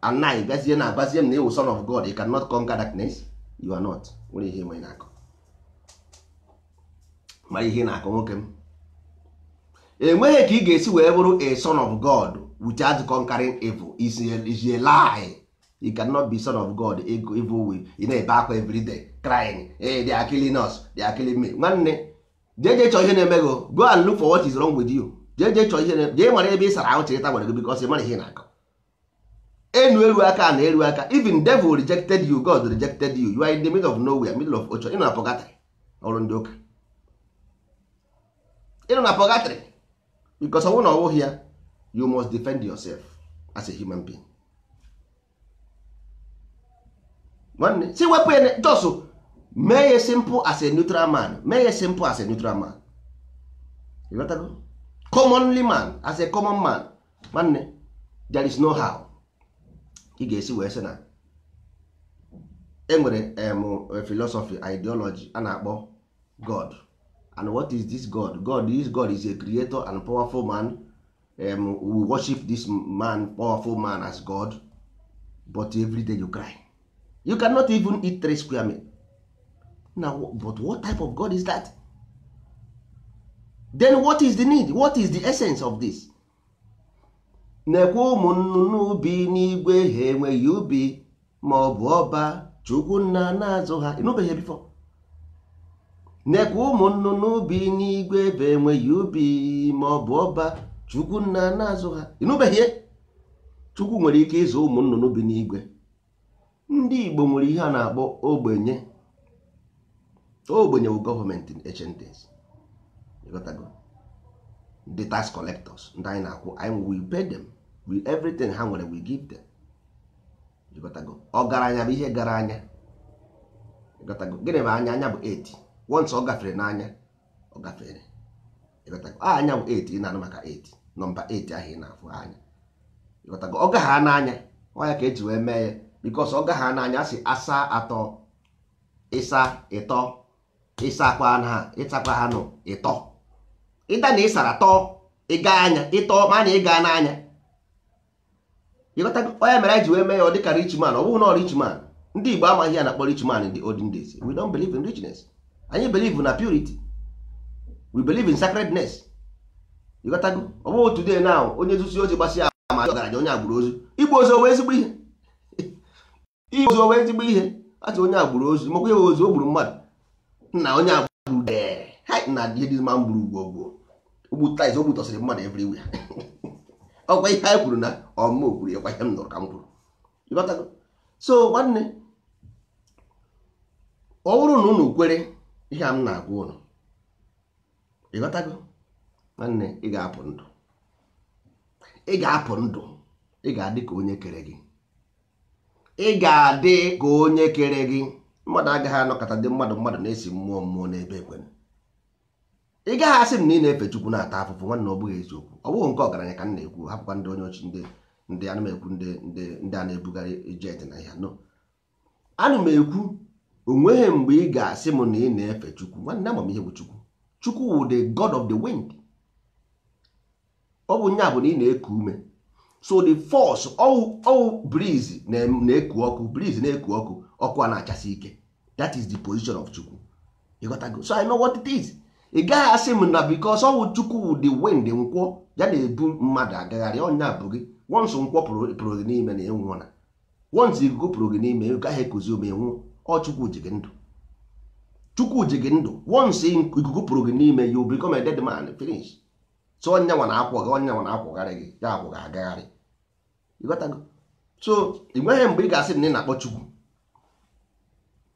And now bịazie na agbazie m na ịwụ son of God, you cannot conquer darkness. You are not. Nwere ihe nwere na-akọ, mara ihe na-akọ. Nwoke m, enweghị ka ị ga-esi wee bụrụ a son of God without conquering evil. Is a lie. You cannot be son of God. Evil will ị na-ebe akwa every day, crying, "Hey, they are killing us, they are killing me." Nwanne, jee jee chọọ ihe na-eme gị. Go and look for what is wrong with you. Jee jee chọọ ihe, jee mara ebe ị sara ahụ chịrịta gwara gị, because ị mara ihe na-akọ. Enu eru aka na eru aka. Even devil rejected you, God rejected you. You are in the middle of nowhere, middle of ocean. Ị nọ na purgatory. Ọrụ ndị ụka, ị nọ na purgatory, because ọ bụrụ na ọ bụghị ya, You must defend yourself as a human being. Nwanne, si wepụ ya, just mee ya simple as a neutral man. Mee ya simple as a neutral man. You got to go? Commonly man, as a common man. Nwanne, there is no how ị ga-esi wee sị na enwere philosophy, ideology a na-akpọ God. And what is this God? God, this God is a creator and powerful man. We worship this man, powerful man, as God. But every day you cry, you cannot even eat three square meal now. But what type of God is that? Then what is the need? What is the essence of this? Na-ekwe ụmụ nnụnụ bi n'igwe, ha enweghị ubi ma ọ bụ ọba, Chukwu nna na-azụ ha. Ịnụbeghị before? Na-ekwe ụmụ nnụnụ bi n'igwe ebe enweghị ubi ma ọ bụ ọba, Chukwu nna na-azụ ha. Ịnụbeghị? Chukwu nwere ike ịzụ ụmụ nnụnụ bi n'igwe. Ndị Igbo nwere ihe a na-akpọ ogbenye. Ogbenye bụ gọọmenti ancient days. Ịghọtago? The tax collectors, ndị anyị na-akwụ, anyị, we pay them. We, everything ha nwere, we give them. Ịghọtago? Ọgaranya bụ ihe gara anya. Ịghọtago? Gịnị bụ anya? Anya bụ 8. Once ọ gafere n'anya, ọ gafere. Ịghọtago? A anya bụ 8. Ị na-anụ maka 8, nọmba 8 ahụ ị na-afụ anya. Ịghọtago? Ọ gagha n'anya. Ọ ya ka eji wee mee ya, because ọ gagha n'anya, a sị asa atọ, ịsa ịtọ, ịsakwa ha, ịsakwa ha nụ ịtọ, ịta na ịsara tọọ, ịga anya ịtọ, ma na ịga n'anya. Ịghọtago? Ọ ya mere anyị ji wee mee ya ọ dịka rich man. Ọ bụghị na ọ rich man. Ndị Igbo amaghị ya na-akpọ rich man in the olden days. We don't believe in richness. Anyị believe na purity. We believe in sacredness. Ịghọtago? Ọ bụghị today now, onye zusi ozi gbasịa ama ọgaranya, onye agburu ozu. Igbu ozu owe ezigbo ihe? Igbu ozu owe ezigbo ihe? Atụ onye agburu ozu, makwa ihe ozu o gburu mmadụ nna, onye agburu dee na ihe dị ma gburu ugbo ugbo ugbu tais, o gbutọsịrị mmadụ everywhere. Ọkwa ihe anyị kwuru na ọmụmụ kwuru ya, kwa ihe m nụrụ ka m kwuru. Ịghọtago? So nwanne, ọ bụrụ na unu kwere ihe a m na-agwa unu, ịghọtago, nwanne, ị ga-apụ ndụ. Ị ga-apụ ndụ. Ị ga-adị ka onye kere gị. Ị ga-adị ka onye kere gị. Mmadụ agaghị anọkọta dị mmadụ, mmadụ na-esi mmụọ mmụọ n'ebe ekwere. Ị gaghị asị m na ị na-efe Chukwu na-ata afụfụ. Nwanne, ọ bụghị eziokwu. Ọ bụghị nke ọgaranya ka m na-ekwu. Hapụkwa ndị onye ochi, ndị ana m ekwu, ndị a na-ebugharị jet na ihe no. Ana m ekwu, onweghị mgbe ị ga-asị m na ị na-efe Chukwu. Nwanne, ama m ihe bụ Chukwu. Chukwu wụ the god of the wind. Ọ bụ nya bụ na ị na-eku ume. So the force, ọwụ breeze na-eku ọkụ, breeze na-eku ọkụ, ọkụ a na-achasị ike. That is the position of Chukwu. Ịghọtago? So I know what it is. Ị gaghị asị m na because ọwụ Chukwu wụ the wind, nkwọ ya na-ebu mmadụ agagharị, ọnya bụ gị. Once nkwọ pụrụ gị n'ime na ịnwụọ, na once ikuku pụrụ gị n'ime, ị gaghị ekuzi ume, ịnwụ. Ọ Chukwu ji gị ndụ. Chukwu ji gị ndụ. Once ikuku pụrụ gị n'ime, you become a dead man, finish. So onye nwa na-akwọ gị, onye nwa na-akwọgharị gị, ya akwụ gị agagharị. Ịghọtago? So ị nweghị mgbe ị ga-asị na ị na-akpọ Chukwu,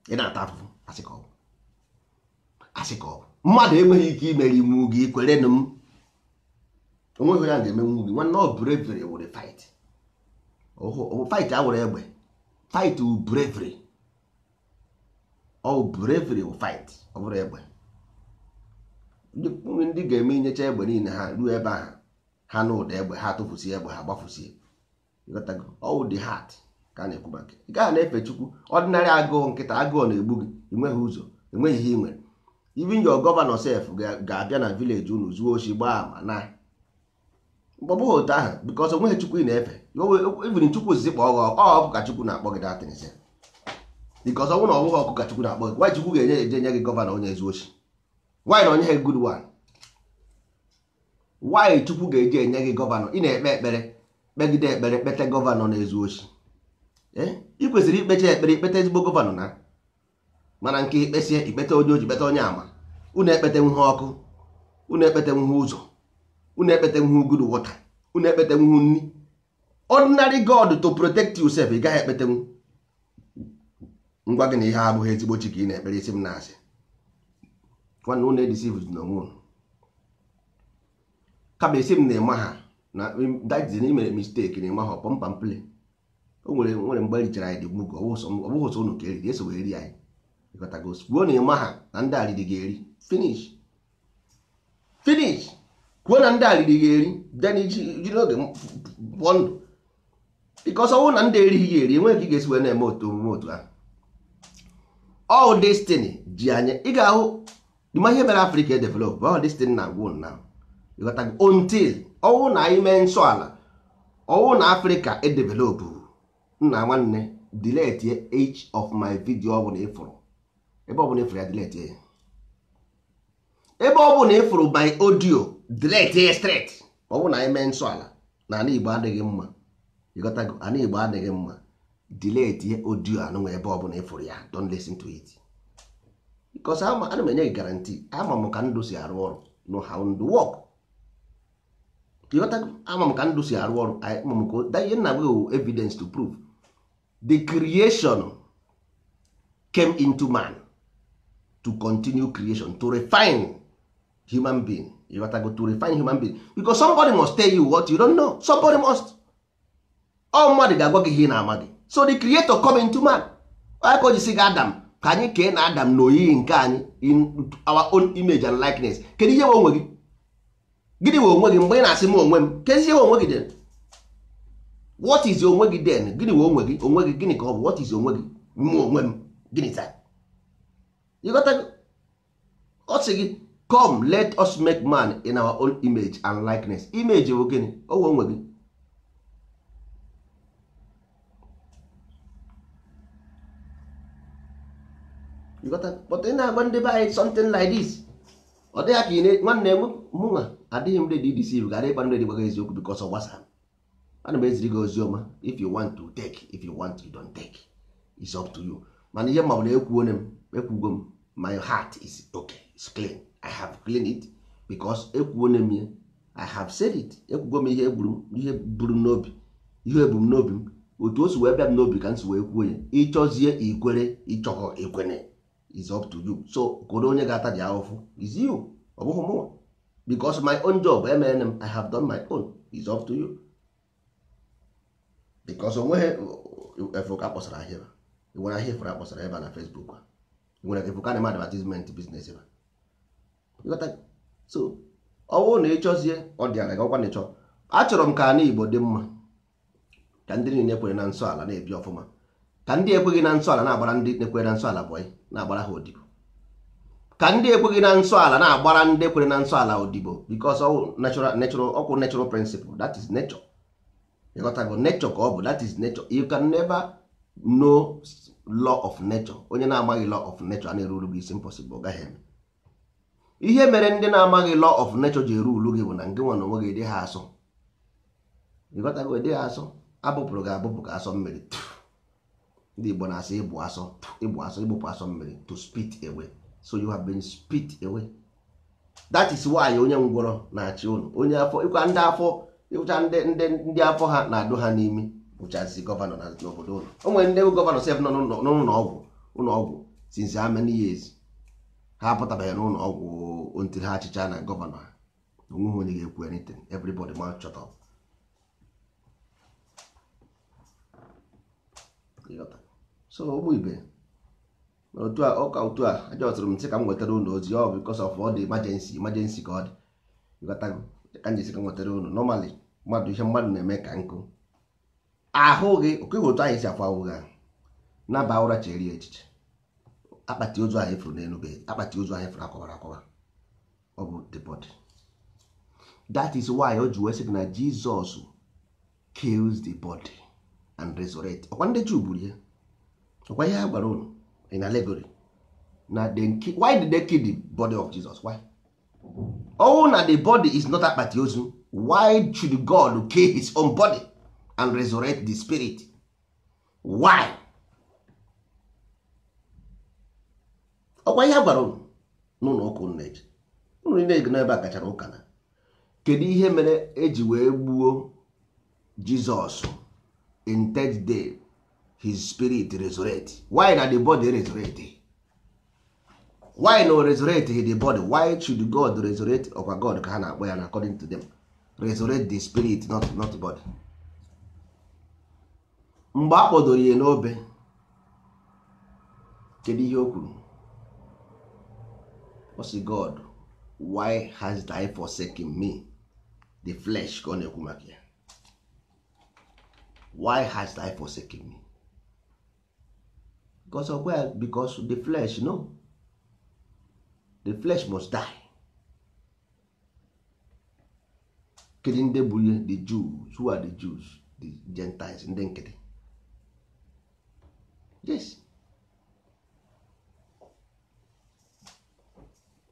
ị na-ata afụfụ. Asị ka ọ bụ, asị ka ọ bụ. Mmadụ enweghị ike imeri iwu gị. Kwerenụ m, onweghị onye a ga-emenwu gị. Nwanne, ọ bravery were fight. Fight awere egbe, fight wụ bravery. Ọ bravery wụ fight, ọ bụrụ egbe. Ndị ga-eme inyecha egbe niile ha ruo ebe ahụ, ha na ụda egbe ha tụfusie egbe, ha gbafusie. Ịghọtago? All the heart ka a na-ekwu maka. Ị gaghị na-efe Chukwu ọdịnarị agụụ nkịta, agụụ na-egbu gị, enweghị ụzọ, enweghị ihe ị nwere. Even your governor sef ga-abịa na village unu zuo oshi, gbaa ama na ọ bụghị otu ahụ, because onweghị Chukwu ị na-efe. Even Chukwu osisi kpọọ gị ọkụ ka Chukwu na-akpọ gị datin sef, because ọ bụrụ na ọ bụghị ọkụ ka Chukwu na-akpọ gị, why Chukwu ga-enye eje nye gị governor onye ezu oshi? Why na onye good one? Why Chukwu ga-eji enye gị governor? Ị na-ekpe ekpere, kpegide ekpere, kpete governor na-ezu oshi. Ị kwesịrị ikpecha ekpere, ikpete ezigbo governor na mana nke ikpesie, ikpete onye oji, kpete onye ama. Unu ekpete nwuhe ọkụ, unu ekpete nwuhe ụzọ, unu ekpete nwuhe good water, unu ekpete nwuhe nni. Ordinary God to protect yourself, ị gaghị ekpetenwu. Ngwa gị na ihe abụghị ezigbo chi ka ị na-ekpere. Isi m na-asị, nwanne, unu edeceive n'onwe unu. Kama esi m na ịma ha Na that is na i mere mistake na ịma ha pump and play. O nwere mgbe erichara anyị dị mugu, ọ bụghị ụsọ unu ka eriri, eso wee eri anyị. Ịghọtago? Kwuo na ịma ha na ndị arịrị ga-eri, finish finish. Kwuo na ndị arịrị ga-eri, then iji n'oge pụọ ndụ, because ọ bụrụ na ndị erighị ga-eri, enweghị ka ị ga-esi wee na-eme otu omume otu ahụ. All destiny ji anya ị ga-ahụ ịma ihe mere Africa develop. All destiny na-agwụ na ịghọtago, until ọwụ na anyị mee nsọ ala, ọwụ na Africa edevelop. Nna nwanne, delete each of my video ọ bụla ịfụrụ, ebe ọ bụla ịfụrụ ya, delete ya. Ebe ọ bụla ịfụrụ my audio, delete ya straight. Ọ bụrụ na anyị mee nsọ ala na ala Igbo adịghị mma, ịghọtago, ala Igbo adịghị mma, delete ya audio anụnwa ebe ọ bụla ịfụrụ ya, don't listen to it, because ana m enye gị guarantee, ama m ka ndụ si arụ ọrụ, know how ndụ work. Ịghọtago? Ama m ka ndụ si arụ ọrụ, ama m ka ihe nna gị evidence to prove the creation came into man to continue creation, to refine human being. Ịghọtago? To refine human being, because somebody must tell you what you don't know. Somebody must, ọ mmadụ ga-agwa gị ihe ị na-ama gị. So the creator come into man. Onye ka o ji sị gị Adam, ka anyị kee na Adam na oyiyi nke anyị, in our own image and likeness. Kedu ihe nwe onwe gị? Gịnị nwe onwe gị mgbe ị na-asị m onwe m? Kedu ihe nwe onwe gị then? What is onwe gị then? Gịnị nwe onwe gị? Onwe gị gịnị ka ọ bụ? What is onwe gị? Mụ onwe m gịnị taa? Ịghọtago? Ọ sị gị, come let us make man in our own image and likeness. Image bụ gịnị? O nwe onwe gị. Ịghọtago? But ị na-agwa ndị be anyị something like this, ọ dịghị ka ị nwanne m. Mụnwa adịghị m ready deceive, gara ịkpa ready gwaga eziokwu, because ọ gbasara. Ana m eziri gị ozi ọma. If you want to take, if you want you don't take, it's up to you. Mana ihe ma bụ na ekwuone m, ekwugo m, my heart is okay, it's clean, I have cleaned it, because ekwuone m ya, I have said it. Ekwugo m ihe egburu, ihe buru m n'obi, ihe ebu m n'obi m, otu o si wee bịa m n'obi ka m si wee kwuo ya. Ịchọzie ikwere, ịchọghọ ekwene, is up to you. So kedu onye ga-ata dị ahụhụ? Is you, ọ bụghị mụnwa, because my own job emere m, I have done my own, is up to you. Because onweghị efu ka akpọsara ahịa ebe nwere ahịa efuru akpọsara ebe a na Facebook, nwere efu ka na-eme advertisement business ebe. So ọ bụrụ na ị chọzie, ọ dị ala gị, ọkwa na ịchọ. Achọrọ m ka ala Igbo dị mma, ka ndị niile kwere na nsọ ala na-ebi ọfụma, ka ndị ekweghị na nsọ ala na-agbara ndị na-ekwere na nsọ ala bọyị, na-agbara ha odibo, ka ndị ekweghị na nsọ ala na-agbara ndị kwere na nsọ ala odibo, because ọ natural, natural ọkwụ, natural principle, that is nature. Ịghọtago? Nature ka ọ bụ, that is nature. You can never know law of nature. Onye na-amaghị law of nature a na-eruru gị isi, impossible, ọ gaghị eme. Ihe mere ndị na-amaghị law of nature ji eru ulu gị bụ na ngị nwa na onwe gị dị ha asọ. Ịghọtago? Dị ha asọ, abụpụrụ gị abụpụ ka asọ mmiri. Ndị Igbo na-asị ịbụ asọ, ịbụ asọ, ịgbụpụ asọ mmiri, to spit away. So you have been spit away. That is why onye ngwọrọ na-achị ụnụ, onye afọ ịkwa ndị afọ ịwụcha, ndị afọ ha na-adụ ha n'imi bụchazi governor na n'obodo ụnụ. O nwere ndị governor sef nọ n'ụlọ ọgwụ, ụlọ ọgwụ since how many years, ha apụtabeghị n'ụlọ ọgwụ until ha achịcha na governor ha. Onweghị onye ga-ekwu anything, everybody mouth shut up. So ụmụ ibe, otu a ụka otu a ajọtụrụ m sị ka m nwetara ụlọ ozi ọ because of all the emergency, emergency ka ọ dị. Ịghọtago? Ka m jisi ka m nwetara ụlọ. Normally mmadụ, ihe mmadụ na-eme ka nkụ ahụ gị okeghị otu anyị si afụ ahụ gị ahụ naba ụra, chere ya echiche. Akpati ozu ahụ efuru n'elu bed, akpati ozu ahụ efuru akọwara akọwa, ọ bụ the body. That is why o ji wee sị na Jesus kills the body and resurrect. Ọkwa ndị Juu gburu ya, ọkwa ihe ha gwara ụnụ in allegory na why did they kill the body of Jesus? Why? Oh, na the body is not akpati ozu. Why should God kill his own body and resurrect the spirit? Why? Ọkwa ihe a gwara ụnụ n'ụlọ ụka ụnụ na-eje, ụnụ niile n'ebe a kachara ụka na kedu ihe mere eji wee gbuo Jizọs, in third day his spirit resurrect? Why na the body resurrect? Why no resurrect the body? Why should God resurrect? Ọkwa God ka ha na-akpọ ya na according to them, Resurrect the spirit, not body. Mgbe a kpọdoro ya n'obe, kedu ihe o kwuru? Ọ sị, God, why has thou forsaken me? The flesh ka ọ na-ekwu maka ya. Why has thou forsaken me? Because of where? Because the flesh, no. The flesh must die. Kedu ndị bụ ihe? The Jews. Who are the Jews? The Gentiles, ndị nkịtị. Yes.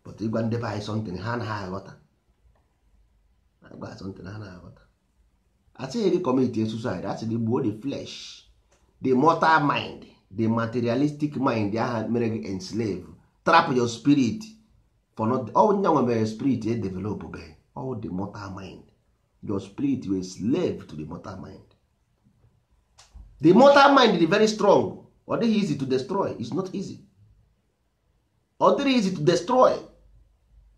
But ịgwa ndị be anyị something ha anaghị aghọta. Agwa something ha anaghị aghọta. Asịghị gị commit suicide, asị gị gbuo the flesh, the mortal mind, the materialistic mind aha mere gị enslave, trap your spirit for not all. Nyanwa mere spirit e develop be all the mortal mind. Your spirit will slave to the mortal mind. The mortal mind is very strong. Ọ dịghị easy to destroy. It's not easy. Ọ dịghị easy to destroy.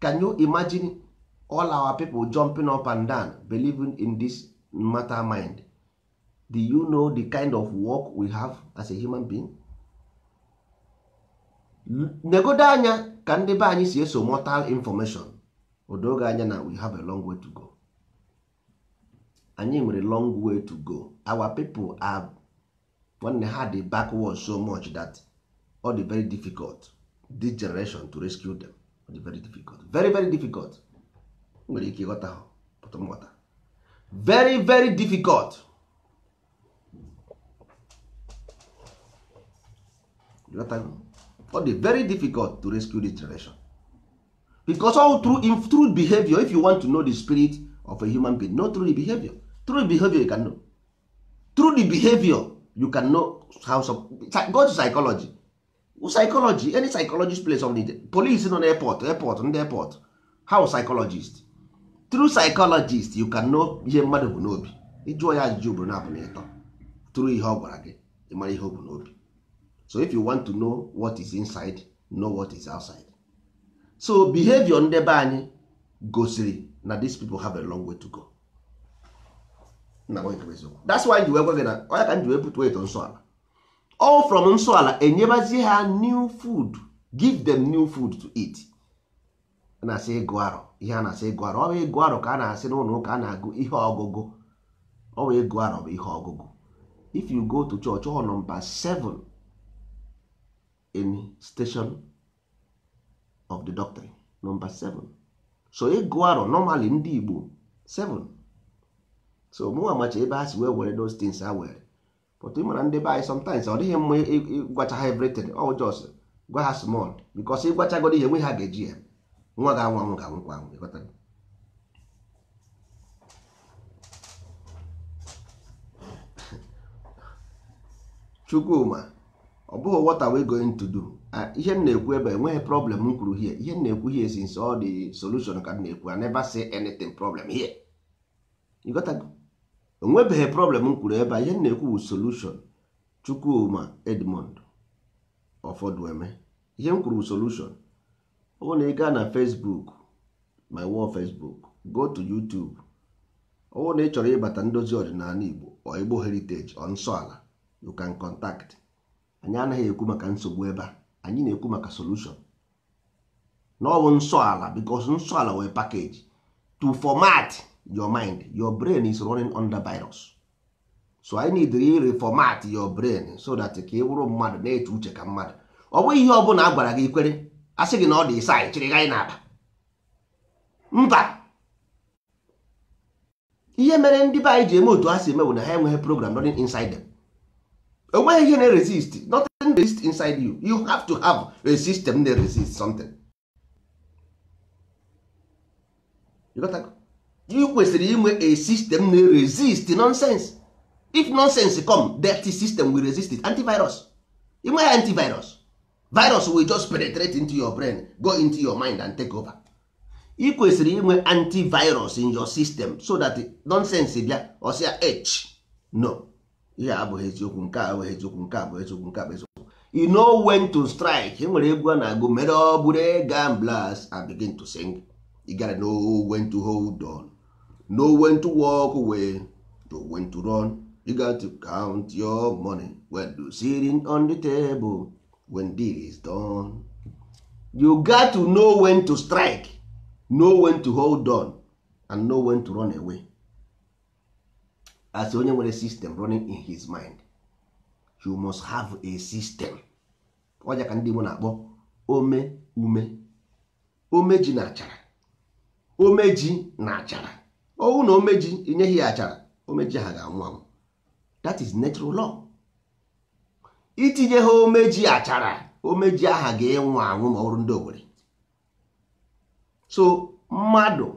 Can you imagine all our people jumping up and down believing in this matter mind? Do you know the kind of work we have as a human being? Negodo anya ka ndị be anyị si eso mortal information. Odoge anya na we have a long way to go. Anyị nwere long way to go. Our people are when they had the backward so much that all the very difficult this generation to rescue them. All the very difficult, very very difficult. Nwere ike ịghọta ha, but nghọta very very difficult. All the very difficult to rescue this generation, because all through behavior. If you want to know the spirit of a human being, not through the behavior. Through the behavior you can know. Through the behavior you can know how some go to psychology. Psychology, any psychologist place on it. Police on airport, on the airport. How psychologist? Through psychologist you can know ihe mmadụ bụ n'obi. Ịjụọ ya ajụjụ bụ na-abụ n'ịtọ. Through ihe ọ gwara gị, ị mara ihe ọ bụ n'obi. So if you want to know what is inside, know what is outside. So behavior ndị be anyị gosiri na these people have a long way to go. That's why ji wee gwa gị na onye ka m ji wee put weight nsọ ala. All from nsọ ala enyebazie ha new food, give them new food to eat. A na-asị ịgụ arọ, ihe a na-asị ịgụ arọ, ọ bụ ịgụ arọ ka a na-asị n'ụlọ ụka a na-agụ ihe ọgụgụ. Ọ bụ ịgụ arọ bụ ihe ọgụgụ. If you go to church, ọ number 7 in station of the doctrine, number 7. So ịgụ arọ normally ndị Igbo 7. So mụ amacha ebe ha si wee were those things ha were. But ị mara ndị be anyị sometimes ọ dịghị mma ịgwacha ha everything, ọ just gwa ha small, because ịgwachagoro ihe nwe ha ga-eji ya. Nwa ga-anwụ anwụ ga-anwụkwa anwụ. Ịghọtara? Chukwuma, ọ bụghị what are we going to do? Ihe m na-ekwu ebe enweghị problem m kwuru here. Ihe m na-ekwu here since all the solution ka m na-ekwu. I never say anything problem here. You got to enwebeghị problem m kwuru ebe a. Ihe m na-ekwu bụ solution. Chukwuma Edmond Ọfọdụeme, ihe m kwuru bụ solution. Ọ bụrụ na ị gaa na Facebook, my wall Facebook, go to YouTube. Ọ bụrụ na ị chọrọ ịbata ndozi ọdịnala Igbo or Igbo heritage or nsọ ala, you can contact. Anyị anaghị ekwu maka nsogbu ebe a, anyị na-ekwu maka solution. Na ọ bụ nsọ ala, because nsọ ala wee package to format your mind. Your brain is running under virus. So I need to reformat your brain so that ka ị bụrụ mmadụ na-eche uche ka mmadụ. Ọ bụghị ihe ọbụla a gwara gị ikwere, a sị gị na ọ dị ịsa chịrị gị na-aba mba. Ihe mere ndị be anyị ji eme otu ha si eme bụ na ha enweghị program running inside them. Enweghị ihe na-resist, nothing resist inside you. You have to have a system that resist something. You got that? You kwesịrị inwe a system na-resist nonsense. If nonsense come, that system will resist it. Antivirus. Inweghị antivirus, virus will just penetrate into your brain, go into your mind and take over. Ị kwesịrị inwe antivirus in your system so that nonsense bịa ọsịa h no, ihe abụghị eziokwu, nke a abụghị eziokwu, nke a bụ eziokwu, nke a bụ eziokwu. You know when to strike. E nwere egwu a na-agụ mere ọ bụrụ gamblers and begin to sing. You gotta know when to hold on, Know when to walk away, know when to run. You got to count your money when you sitting on the table when deal is done. You got to know when to strike, know when to hold on, and know when to run away. As onye nwere system running in his mind, you must have a system. Ọja ka ndị Igbo na-akpọ ome ume, omeji na achara, omeji na achara. Ọwụ na omeji inyeghị ya achara, omeji ha ga-anwụ anwụ. That is natural law. Itinye ha omeji achara, omeji aha ga-enwu anwụ ma ọ bụrụ ndị Owerri. So mmadụ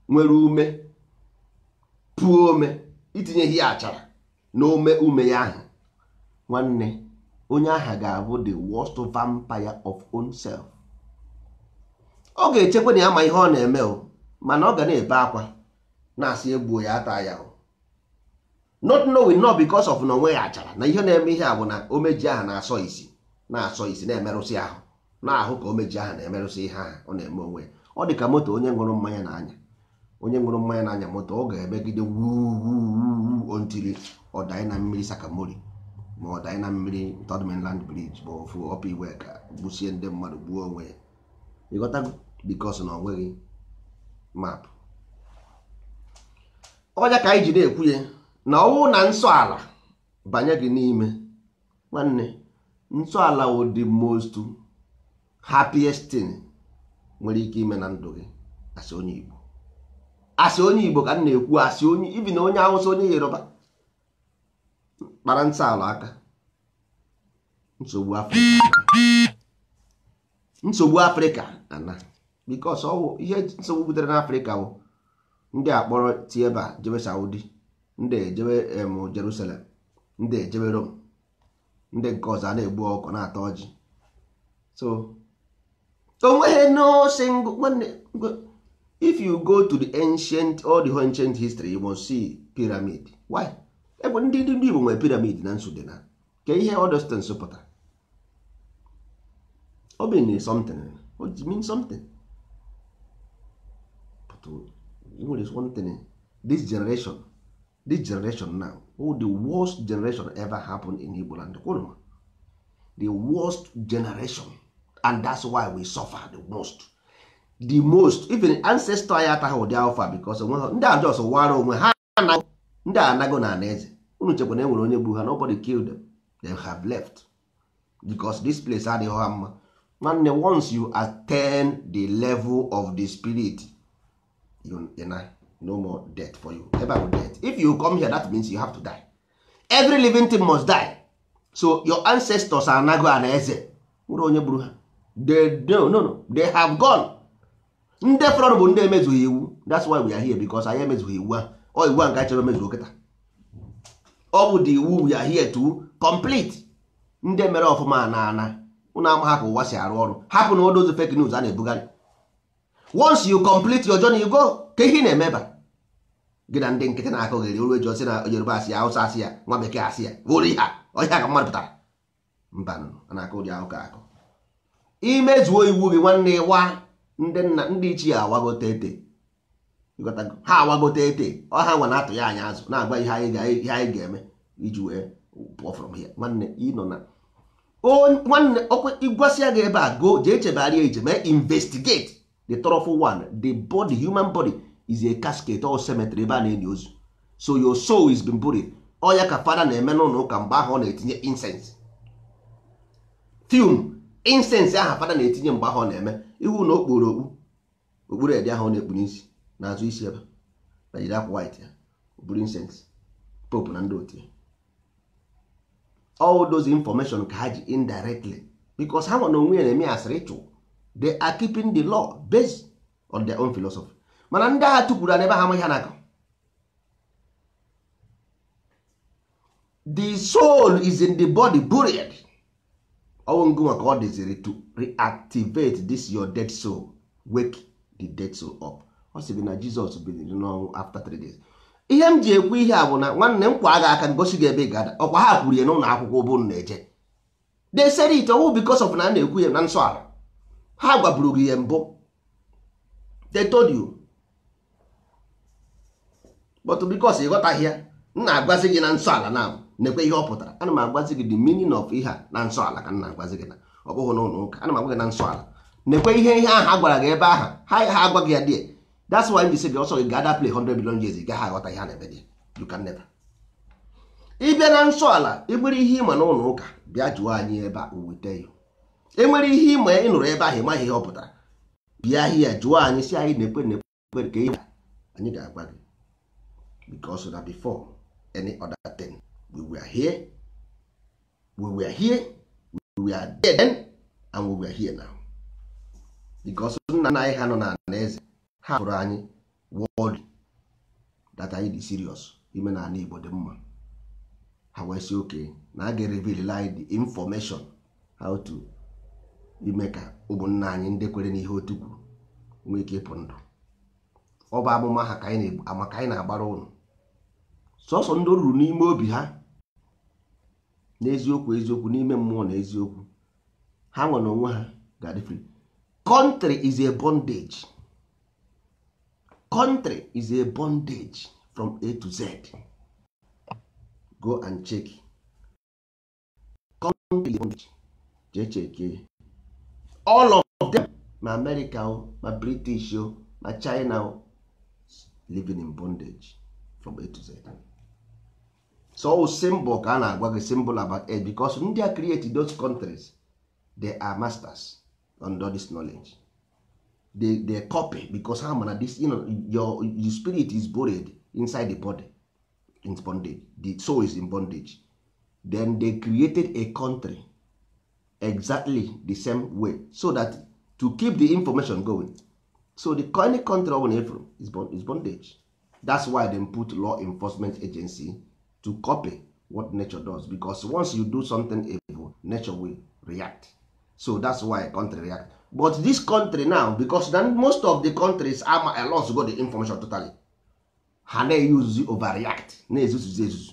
nwere ume pụọ ome, itinyeghị ya achara na ome ume ya ahụ, nwanne, onye aha ga-abụ the worst vampire of own self. Ọ ga-echekwa na ya ma ihe ọ na-eme o, mana ọ ga na-ebe akwa na-asị egbuo ya, ata ya o, not knowing, not because of na onwe ya achara na ihe na-eme ihe a bụ na omeji ahụ na-asọ isi, na-asọ isi, na-emerụsị ahụ, na-ahụ ka omeji ahụ na-emerụsị ihe ahụ ọ na-eme onwe ya. Ọ dị ka moto onye ṅụrụ mmanya na-anya. Onye ṅụrụ mmanya na-anya moto, ọ ga-emegide wuuu until ọ danye na mmiri Sakamori, ma ọ danye na mmiri Third Mainland Bridge, ma ofu ọpụ iwe ka gbusie ndị mmadụ, gbuo onwe ya. Ịghọtago? Because na ọ nweghị map. Ọnya ka anyị ji na-ekwu ya na ọwụ na nsọ ala banye gị n'ime, nwanne, nsọ ala wụ the most happiest thing nwere ike ime na ndụ gị. Asị onye Igbo, asị onye Igbo ka m na-ekwu, asị onye ibi na onye Awụsa, onye Yoruba kpara nsọ ala aka, nsogbu Afrịka, nsogbu Afrịka ana, because ọwụ ihe nsogbu butere n'Afrịka bụ ndị a kpọrọ ti ebe a jebe Saudi, ndị ejebe Jerusalem, ndị ejebe Rome, ndị nke ọzọ a na-egbu ọkụ na-ata ọjị. So onweghị no single, nwanne, if you go to the ancient, all the ancient history, you must see pyramid. Why? Ebe ndị Igbo nwere pyramid na nsụde na ka ihe all those things pụtara, ọ mean something, it mean something. But nwere one thing, this generation now, oh, the worst generation ever happened in Igbo land. Kwuru the worst generation, and that's why we suffer the most, the most. Even ancestor anyị ataghị ụdị alfa, because onwe ha ndị a just wara onwe ha. Ndị a anago na anaeze. Unu chekwa na e nwere onye gburu ha? Nobody killed them. They have left because this place adịghị ha mma. Nwanne, once you attain the level of the spirit, you know, no more death for you. Ebe bụ death. If you come here, that means you have to die. Every living thing must die. So your ancestors anago anaeze, nwere onye gburu ha? They, no, no, no, they have gone. Ndị fọrọ bụ ndị emezughị iwu. That's why we are here, because anyị emezughị iwu a. Ọ iwu a nke anyị chọrọ emezuo kịta, ọ bụ the iwu we are here to complete. Ndị mere ọfụma na ana ụnụ ama ha ka ụwa si arụ ọrụ. Hapụ na odozi fake news a na-ebugharị. Once you complete your journey, you go. Ka ihe ị na-eme ebe a? Gị na ndị nkịtị na-akọghịrị oru eji ọsị na Yoruba asị ya, Hausa asị ya, nwa bekee asị ya, bụrụ ihe a ọhịa ka mmadụ pụtara mba nụ a na-akọ ụdị akụkọ akọ. Imezuo iwu gị, nwanne, wa ndị nna, ndị ichie awagote ete. Ịghọtago? Ha awagote ete. Ọ ha nwa na-atụ ya anyị azụ na-agwa ihe anyị ga-eme iji wee pụọ from here. Nwanne, ịnọ na nwanne ọkwa ịgwasịa gị ebe a, go jee chebegharịa ije, mee investigate the thoroughful one. The body, human body is a casket or cemetery ebe a na-eli ozu. So your soul is been buried. Ọ ya ka fada na-eme n'ụlọ ụka mgbe ahụ ọ na-etinye incense fume, incense ahụ fada na-etinye mgbe ahụ ọ na-eme ihu na okpuru okpu, okpuru ede ahụ ọ na-ekpu n'isi n'azụ isi ebe na jiri akwa white ya buru incense, pope na ndị otu ya. All those information ka ha ji indirectly, because ha nwa na onwe ya na-eme as ritual. They are keeping the law based on their own philosophy. Mana ndị agha tụpụrụ ha n'ebe ha amaghị ha na-akọ. The soul is in the body buried. Ọnwụ ngụnwa ka ọ dịziri to reactivate this your dead soul, wake the dead soul up. Ọ sị gị na Jizọs biliri n'ọnwụ after 3 days. Ihe m ji ekwu ihe a bụ na, nwanne m, kwa gị aka ngosi gị ebe ị ga-ada. Ọkwa ha kwuru ya n'ụlọ akwụkwọ bụ na-eje. They said it ọwụ because of na a na-ekwu ya na nsọ ala. Ha gwaburu gị ya mbụ. They told you. But because ị ghọtaghị ya, m na-agwazi gị na nsọ ala na nekwe ihe ọ pụtara. Ana m agwazi gị the meaning of ihe a na nsọ ala ka m na-agwazi gị na ọ bụghị n'ụlọ ụka. Ana m agwa gị na nsọ ala nekwe ihe ihe ahụ a gwara gị ebe ahụ ha agwa gị ya die. That's why m ji sị gị ọsọ gị gada play 100 million years, ị gaghị aghọta ihe a na-eme dị. You can never. Ị bịa na nsọ ala, ị nwere ihe ịma n'ụlọ ụka, bịa jụọ anyị ebe a, we tell you. E nwere ihe ịma ị nụrụ ebe ahụ, ị maghị ihe ọ pụtara, bịa hie jụọ anyị, si anyị na-ekwe na-ekwe ka ihe anyị ga-agwa gị. Because na before any other thing, we were here, we were here, we were there then, and we were here now. Because nna nna anyị ha nọ na eze ha hụrụ anyị world that anyị dị serious ime na ala Igbo dị mma. Ha wee sị oke na a ga-reveal anyị the information how to ime ka ụmụnna anyị ndị kwere n'ihe otu kwuru nwee ike ịpụ ndụ. Ọ bụ amụma ha ka anyị ama ka anyị na-agbara ụnụ. Sọsọ ndị ruru n'ime obi ha n'eziokwu eziokwu n'ime mmụọ na eziokwu ha nwere onwe ha ga-adị free. Country is a bondage. Country is a bondage from A to Z. Go and check. Country is a bondage. Jee check. All of them, ma America o, ma British o, ma China o, living in bondage from A to Z. So symbol ka a na-agwa gị, symbol about age, because ndị a create those countries, they are masters under this knowledge. They copy because ha mana this, you know, your spirit is buried inside the body in bondage. The soul is in bondage. Then they created a country exactly the same way so that to keep the information going. So the any country ọ bụla efuru is bondage. That's why they put law enforcement agency to copy what nature does, because once you do something evil, nature will react. So that's why country react. But this country now, because then most of the countries ama a lost go the information totally, ha na-use overreact, na-ezuzuzi ezuzu.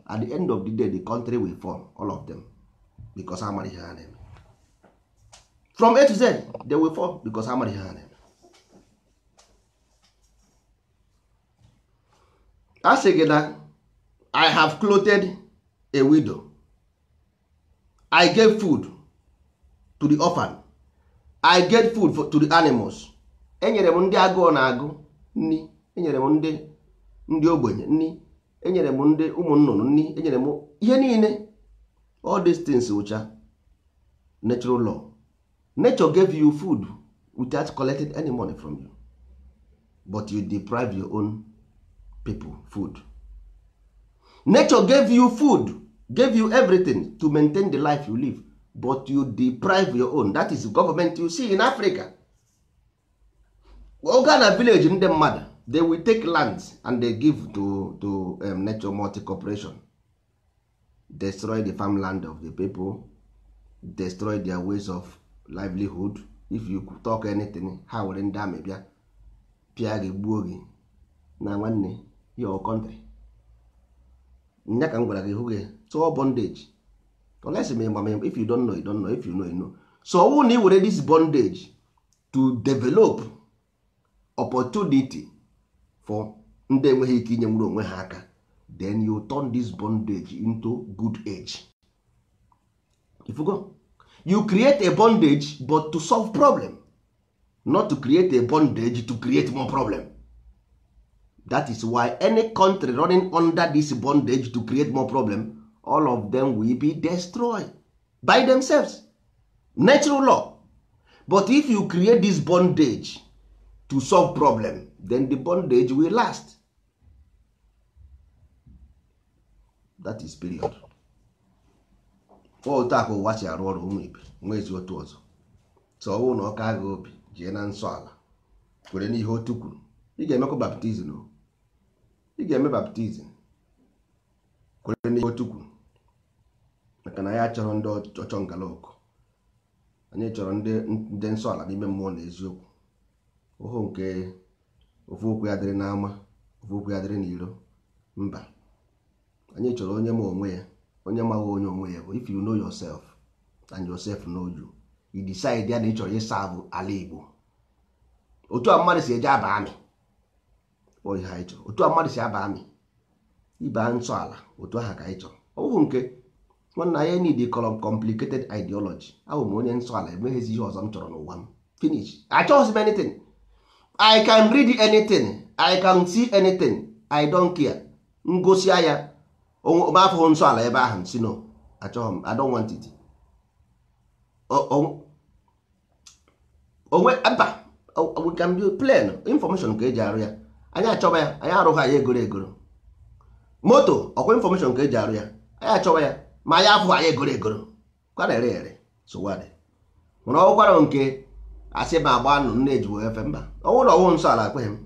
At the end of the day, the country will fall, all of them, because ha mara ihe ha na-eme. From A to Z, they will fall because ha mara ihe ha na-eme. A sị gị na I have clothed a widow, I gave food to the orphan, I gave food to the animals. Enyere m ndị agụụ na-agụ nni, enyere m ndị ogbenye nni, enyere m ndị ụmụ nnụnụ nni, enyere m ihe niile. All these things wụcha natural law. Nature gave you food without collecting any money from you, but you deprive your own people food. Nature gave you food, gave you everything to maintain the life you live, but you deprive your own. That is government you see in Africa. Oga na village ndị mmadụ, they will take lands and they give to nature multi corporation, destroy the farmland of the people, destroy their ways of livelihood. If you talk anything, ha were ndị amị bịa pịa gị, gbuo gị. Na nwanne, your country nya ka m gwara gị hụ gị tụọ bondage. Unless ma if you don't know, you don't know. If you know, you know. So ọ bụrụ na ị were this bondage to develop opportunity for ndị enweghị ike inye nwere onwe ha aka, then you turn this bondage into good age. If you go, you create a bondage but to solve problem, not to create a bondage to create more problem. That is why any country running under this bondage to create more problem, all of them will be destroyed by themselves. Natural law. But if you create this bondage to solve problem, then the bondage will last. That is period. Otu a ka ụwa si arụ ọrụ ụmụ ibe nwa ezi otu ọzọ. So ọ bụrụ na ọ ka gị obi jee na nsọ ala kwere n'ihe otu kwuru, ị ga-emekwa baptizim o. Ị ga-eme baptizim kwere n'ihe otu kwuru, maka na anyị achọrọ ndị ọchọ ngalọkụ, anyị chọrọ ndị nsọ ala n'ime mmụọ na eziokwu. Ohu nke ofu okwu ya dịrị n'ama, ofu okwu ya dịrị n'iro, mba. Anyị chọrọ onye ma onwe ya, onye maghị onye onwe ya bụ. If you know yourself and yourself know you, you decide ya na ị chọrọ ịsa bụ ala Igbo. Otu a mmadụ si eje aba amị, Ọ ihe anyị chọrọ. Otu a mmadụ si aba amị, ibe nsọ ala, otu aha ka anyị chọrọ. Ọ bụghị nke nwanna anyị need complicated ideology. Abụ m onye nsọ ala, enweghịzi ihe ọzọ m chọrọ n'ụwa m. Finish. Achọghịzi m anything. I can read anything, I can see anything, I don't care. Ngosi ya m afụghị nsọ ala ebe ahụ, si no, achọghị m, I don't want it. Onwe mba, we can be plain information ka eji arụ ya. Anyị achọba ya, anyị arụghị ya egoro egoro. Moto ọkwa information ka eji arụ ya. Anyị achọba ya, ma anyị afụghị anyị egoro egoro kwa na-ere ere. Sowadị mana ọ gwara nke asị ma agba nụ nne eji wee fe mba. Ọnwụ na ọwụ nsọ ala ekweghị m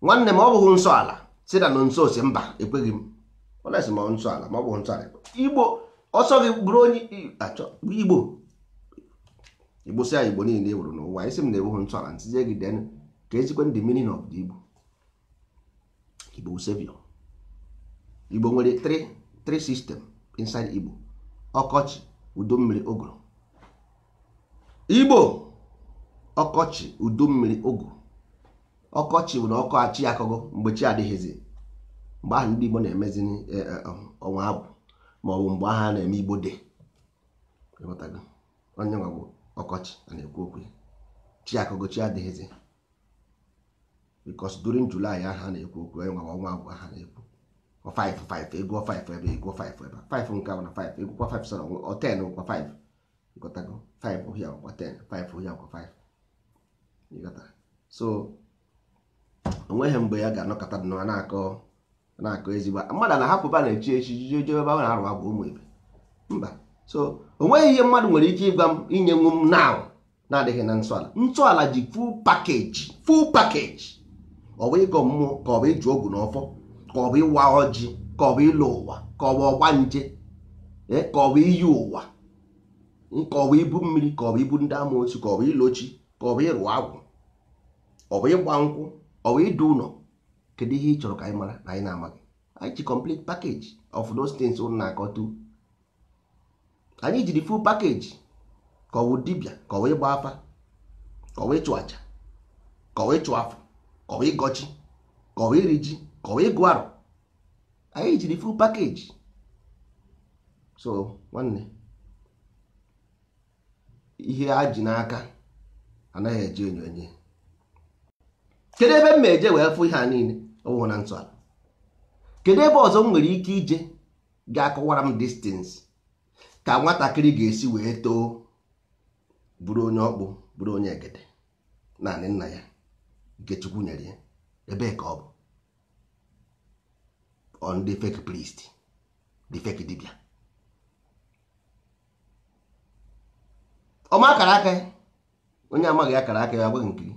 nwanne m. Ọ bụghị nsọ ala si na nso osi mba, ekweghị m. Olesi ma nsọ ala, ma ọ bụghị nsọ ala igbo ọsọ gị bụrụ onye achọ igbo. Igbo si ya igbo niile ewuru n'ụwa isi m na-ewughị nsọ ala ntizie gị den ka ezikwe the meaning of the igbo. Igbo savior. Igbo nwere three system inside igbo: ọkọchị, udu mmiri, ụgụrụ. Igbo ọkọchị, udu mmiri, ụgụrụ. Ọkọchị bụ na ọkọ achị akọgọ mgbe chi adịghịzi, mgbe ahụ ndị igbo na-emezi ọnwa abụ, ma ọ bụ mgbe ahụ a na-eme igbo de. Onye nwa bụ ọkọchị a na-ekwu okwu chi akọgọ, chi adịghịzi, because during July ahụ a na-ekwu okwu onye nwa ọnwa abụ ahụ na-ekwu 5 5 ego 5 ebe ego 5 ebe 5 nke ahụ na 5 egwukwa 5 sọrọ ọ 10 ụkwa 5 ịghọtago 5 ohia ụkwa 10 5 ohia ụkwa 5 ịghọta. So onweghị mgbe ya ga-anọkọta dị na-akọ na-akọ ezigbo mmadụ na-ahapụ ba na-echi echi jije ebe ahụ na-arụ agwa ụmụ ibe mba. So onweghị ihe mmadụ nwere ike ịgwa m inye nwu m now na-adịghị na nsọala. Nsọala ji full package, full package. Ọ bụ ịgọ mmụọ, ka ọ bụ ịjụ ogwu n'ọfọ, ka ọ bụ ịwa ọjị, ka ọ bụ ịlụ ụwa, ka ọ bụ ọgba nje, ka ọ bụ iyi ụwa, ka ọ bụ ibu mmiri, ka ọ bụ ibu ndị amoosu, ka ọ bụ ịlọchi, ka ọ bụ ịrụ agwụ, ọ bụ ịgba nkwụ, ọ bụ ịdụ ụlọ. Kedu ihe ị chọrọ ka anyị mara na anyị na-amaghị? Anyị ji complete package of those things ụnụ na-akọtu. Anyị jiri full package. Ka ọ bụ dibịa, ka ọ bụ ịgba afa, ka ọ bụ ịchụ aja, ka ọ bụ ịchụ afọ, ka ọ bụ ịgọchi, ka ọ bụ iri ji, ka ọ bụ ịgụ arụ, anyị jiri full package. So nwanne, ihe a ji n'aka anaghị eje enyo enye. Kedu ebe m ma eje wee fụ ihe a niile? Ọ bụghị na nsọ ala. Kedu ebe ọzọ m nwere ike ije ga-akọwara m distance ka nwatakịrị ga-esi wee too bụrụ onye ọkpụ, bụrụ onye egede naanị nna ya nke Chukwu nyere ya? Ebee ka ọ bụ? Ọ ndị fake priest, the fake dibia ọma akara aka ya. Onye amaghị akara aka ya agwaghị nke gị.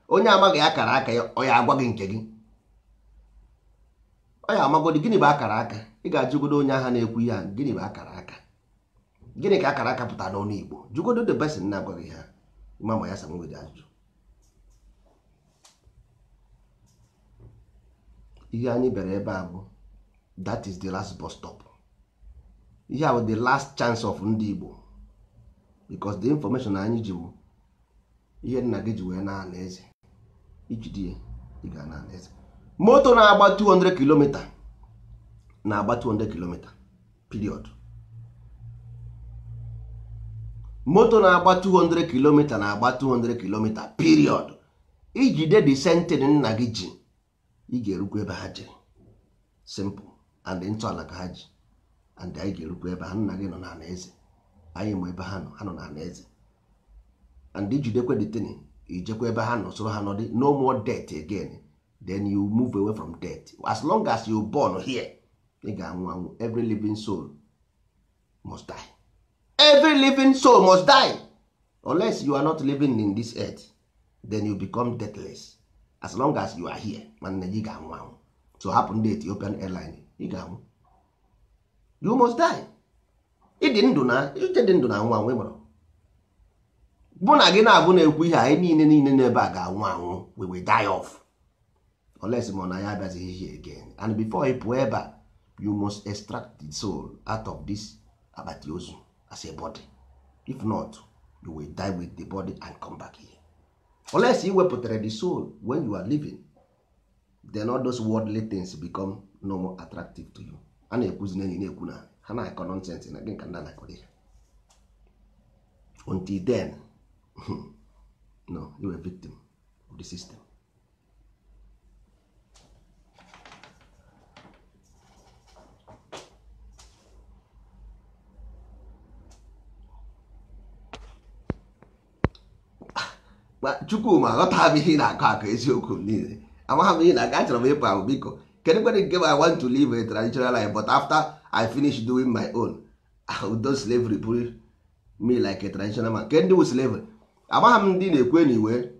Onye amaghị akara aka ya, ọ ya agwa gị nke gị? Ọ ya amagodi gịnị bụ akara aka? Ị ga-ajụgodo onye agha na-ekwu ihe a, gịnị bụ akara aka? Gịnị ka akara aka pụtara n'ọnụ Igbo? Jụgodo the person na-agwaghị ha ma ma ya sa nwere ajụjụ. Ihe anyị bịara ebe a bụ that is the last bus stop. Ihe a bụ the last chance of ndị Igbo, because the information anyị ji bụ ihe nna gị ji wee na-ana eze. Ijide ya, ị ga na-ana eze. Moto na-agba 200 km na-agba 200 km period. Moto na-agba 200 km na-agba 200 km period. Ijide the sentin nna gị ji, ị ga-erukwa ebe ha jere. Simple. And ntọala ka ha ji, and anyị ga-erukwa ebe ha. Nna gị nọ n'ala eze, anyị ma ebe ha nọ, ha nọ n'ala eze. And ijidekwe the thing, ijekwa ebe ha nọ, soro ha nọdị. No more death again. Then you move away from death. As long as you born here, ị ga-anwụ anwụ. Every living soul must die. Every living soul must die. Unless you are not living in this earth, then you become deathless. As long as you are here, nwanne, gị ga-anwụ anwụ. So hapụ ndị Ethiopian airline, ị ga-anwụ. You must die. Ịdị ndụ na uche dị ndụ na anwụ anwụ. Ịmụrụ bụ na gị na-abụ na-ekwu ihe anyị niile niile n'ebe a ga-anwụ anwụ. We will die off unless ma na ya abịazighị here again. And before ị pụọ ebe a, you must extract the soul out of this akpati ozu as a body. If not, you will die with the body and come back here, unless ị wepụtara the soul when you are living. Then all those worldly things become no more attractive to you. A na-ekwuzi na enyi na-ekwu na ha na-akọ nonsense na gị nka ndị na-akọ ya. Until then, no, you were victim of the system. Chukwuma aghọtaghị m ihe ị na-akọ akọ eziokwu m niile. Amaghị m ihe na-akọ, achọrọ m ịpụ ahụ biko. Kedu kwere nke I want to live a traditional life, but after I finish doing my own, udo slavery put me like a traditional man. Ke ndị wụ slavery? Amaghị m ndị na-ekwe na iwe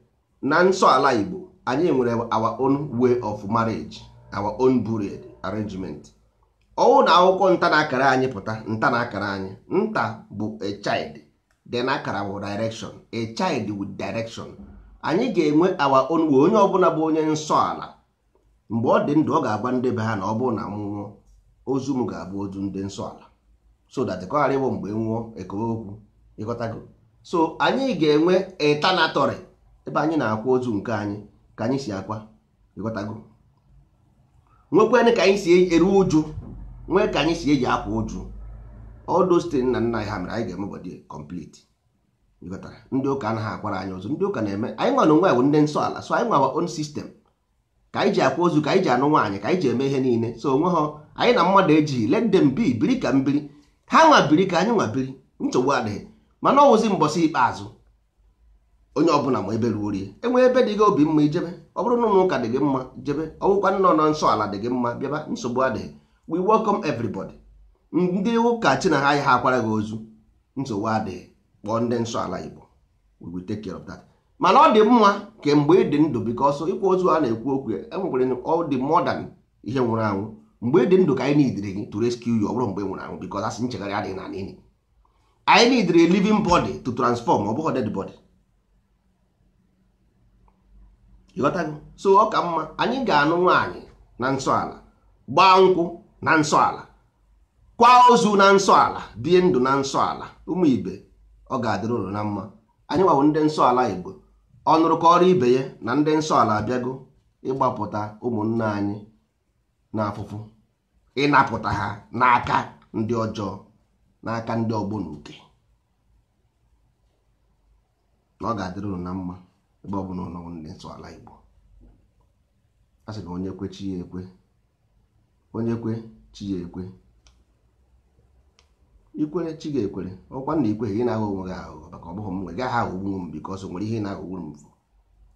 na nsọ ala Igbo anyị nwere our own way of marriage, our own burial arrangement. Ọwụ na akwụkwọ nta na akara anyị pụta, nta na akara anyị, nta bụ a child, then akara bụ direction, a child with direction. Anyị ga-enwe our own way. Onye ọbụla bụ onye nsọ ala mgbe ọ dị ndụ ọ ga-agwa ndị be ha na ọ bụrụ na m nwụọ, ozu m ga-abụ ozu ndị nsọ ala, so that ka ọ ghara ịbụ mgbe nwụọ ekowe okwu, ịghọtago. So anyị ga-enwe etanatọrị ebe anyị na-akwa ozu nke anyị ka anyị si akwa, ịghọtago. Nwekwanụ ka anyị si eru ụjụ, nwee ka anyị si eji akwa ụjụ. All those things nna nna anyị ha mere anyị ga-eme body complete, ịghọtara. Ndị ụka anaghị akwara anyị ozu, ndị ụka na-eme anyị nwa na onwe anyị bụ ndị nsọ ala, so anyị nwa our own system ka anyị ji akwa ozu, ka anyị ji anụ nwaanyị, ka anyị ji eme ihe niile. So onwe ha anyị na mmadụ ejighị, let them be, biri ka mbiri, ha nwa biri ka anyị nwa biri, nsogbu adịghị. Mana ọ wụzi mbọsị ikpeazụ onye ọbụla ma ebe ruo rie enwee ebe dị gị obi mma ijebe. Ọ bụrụ na ụlọ ụka dị gị mma jebe, ọ bụkwa nọ na nsọ ala dị gị mma bịaba, nsogbu adịghị. We welcome everybody. Ndị ụka chi na ha ha akwara gị ozu, nsogbu adịghị, kpọọ ndị nsọ ala Igbo, we will take care of that. Mana ọ dị mma kemgbe ị dị ndụ, because ịkwa ozu a na-ekwu okwu enwekwara all the modern ihe nwụrụ anwụ. Mgbe ị dị ndụ ka anyị nidiri gị to rescue you, ọ bụrụ mgbe ị nwụrụ anwụ, because asị nchegharị adịghị na nini. Anyị nidiri a living body to transform, ọ bụghị dead body, ịghọtago. So ọ ka mma anyị ga-anụ nwaanyị na nsọ ala, gbaa nkwụ na nsọ ala, kwa ozu na nsọ ala, bie ndụ na nsọ ala. Ụmụ ibe, ọ ga-adịrị ụlọ na mma. Anyị nwabụ ndị nsọ ala Igbo. Ọ nụrụ ka ọrụ ibe ya na ndị nsọ ala abịago ịgbapụta ụmụnne anyị n'afụfụ, ịnapụta ha n'aka ndị ọjọọ, n'aka ndị ọgbọ na uke. Na ọ ga-adịrị ụlọ na mma ebe ọ bụla ụlọ ndị nsọ ala Igbo. A sị na onye kwe chi ya ekwe, onye kwe chi ya ekwe, ikwere chi ga-ekwere. Ọkwa na ikweghị, ị na-aghọ onwe gị aghụghọ, maka ọ bụghị m nwe gaghị aghọgbu m, because nwere ihe ị na-aghọgbu m,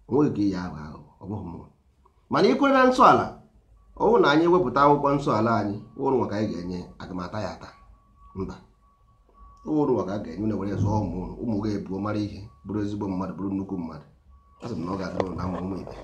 onweghị ka iyi aghọ aghụghọ, ọ bụghị m. Mana ikwere na nsọ ala, ọ bụrụ na anyị wepụta akwụkwọ nsọ ala anyị, ụrụ nwa ka anyị ga-enye, aga m ata ya ata? Mba, ụrụ nwa ka a ga-enye, were zụọ ụmụ ụmụ ga-ebuo mara ihe, bụrụ ezigbo mmadụ, bụrụ nnukwu mmadụ. A sị m na ọ ga-adịrị ụnụ na mma ụmụ ibe.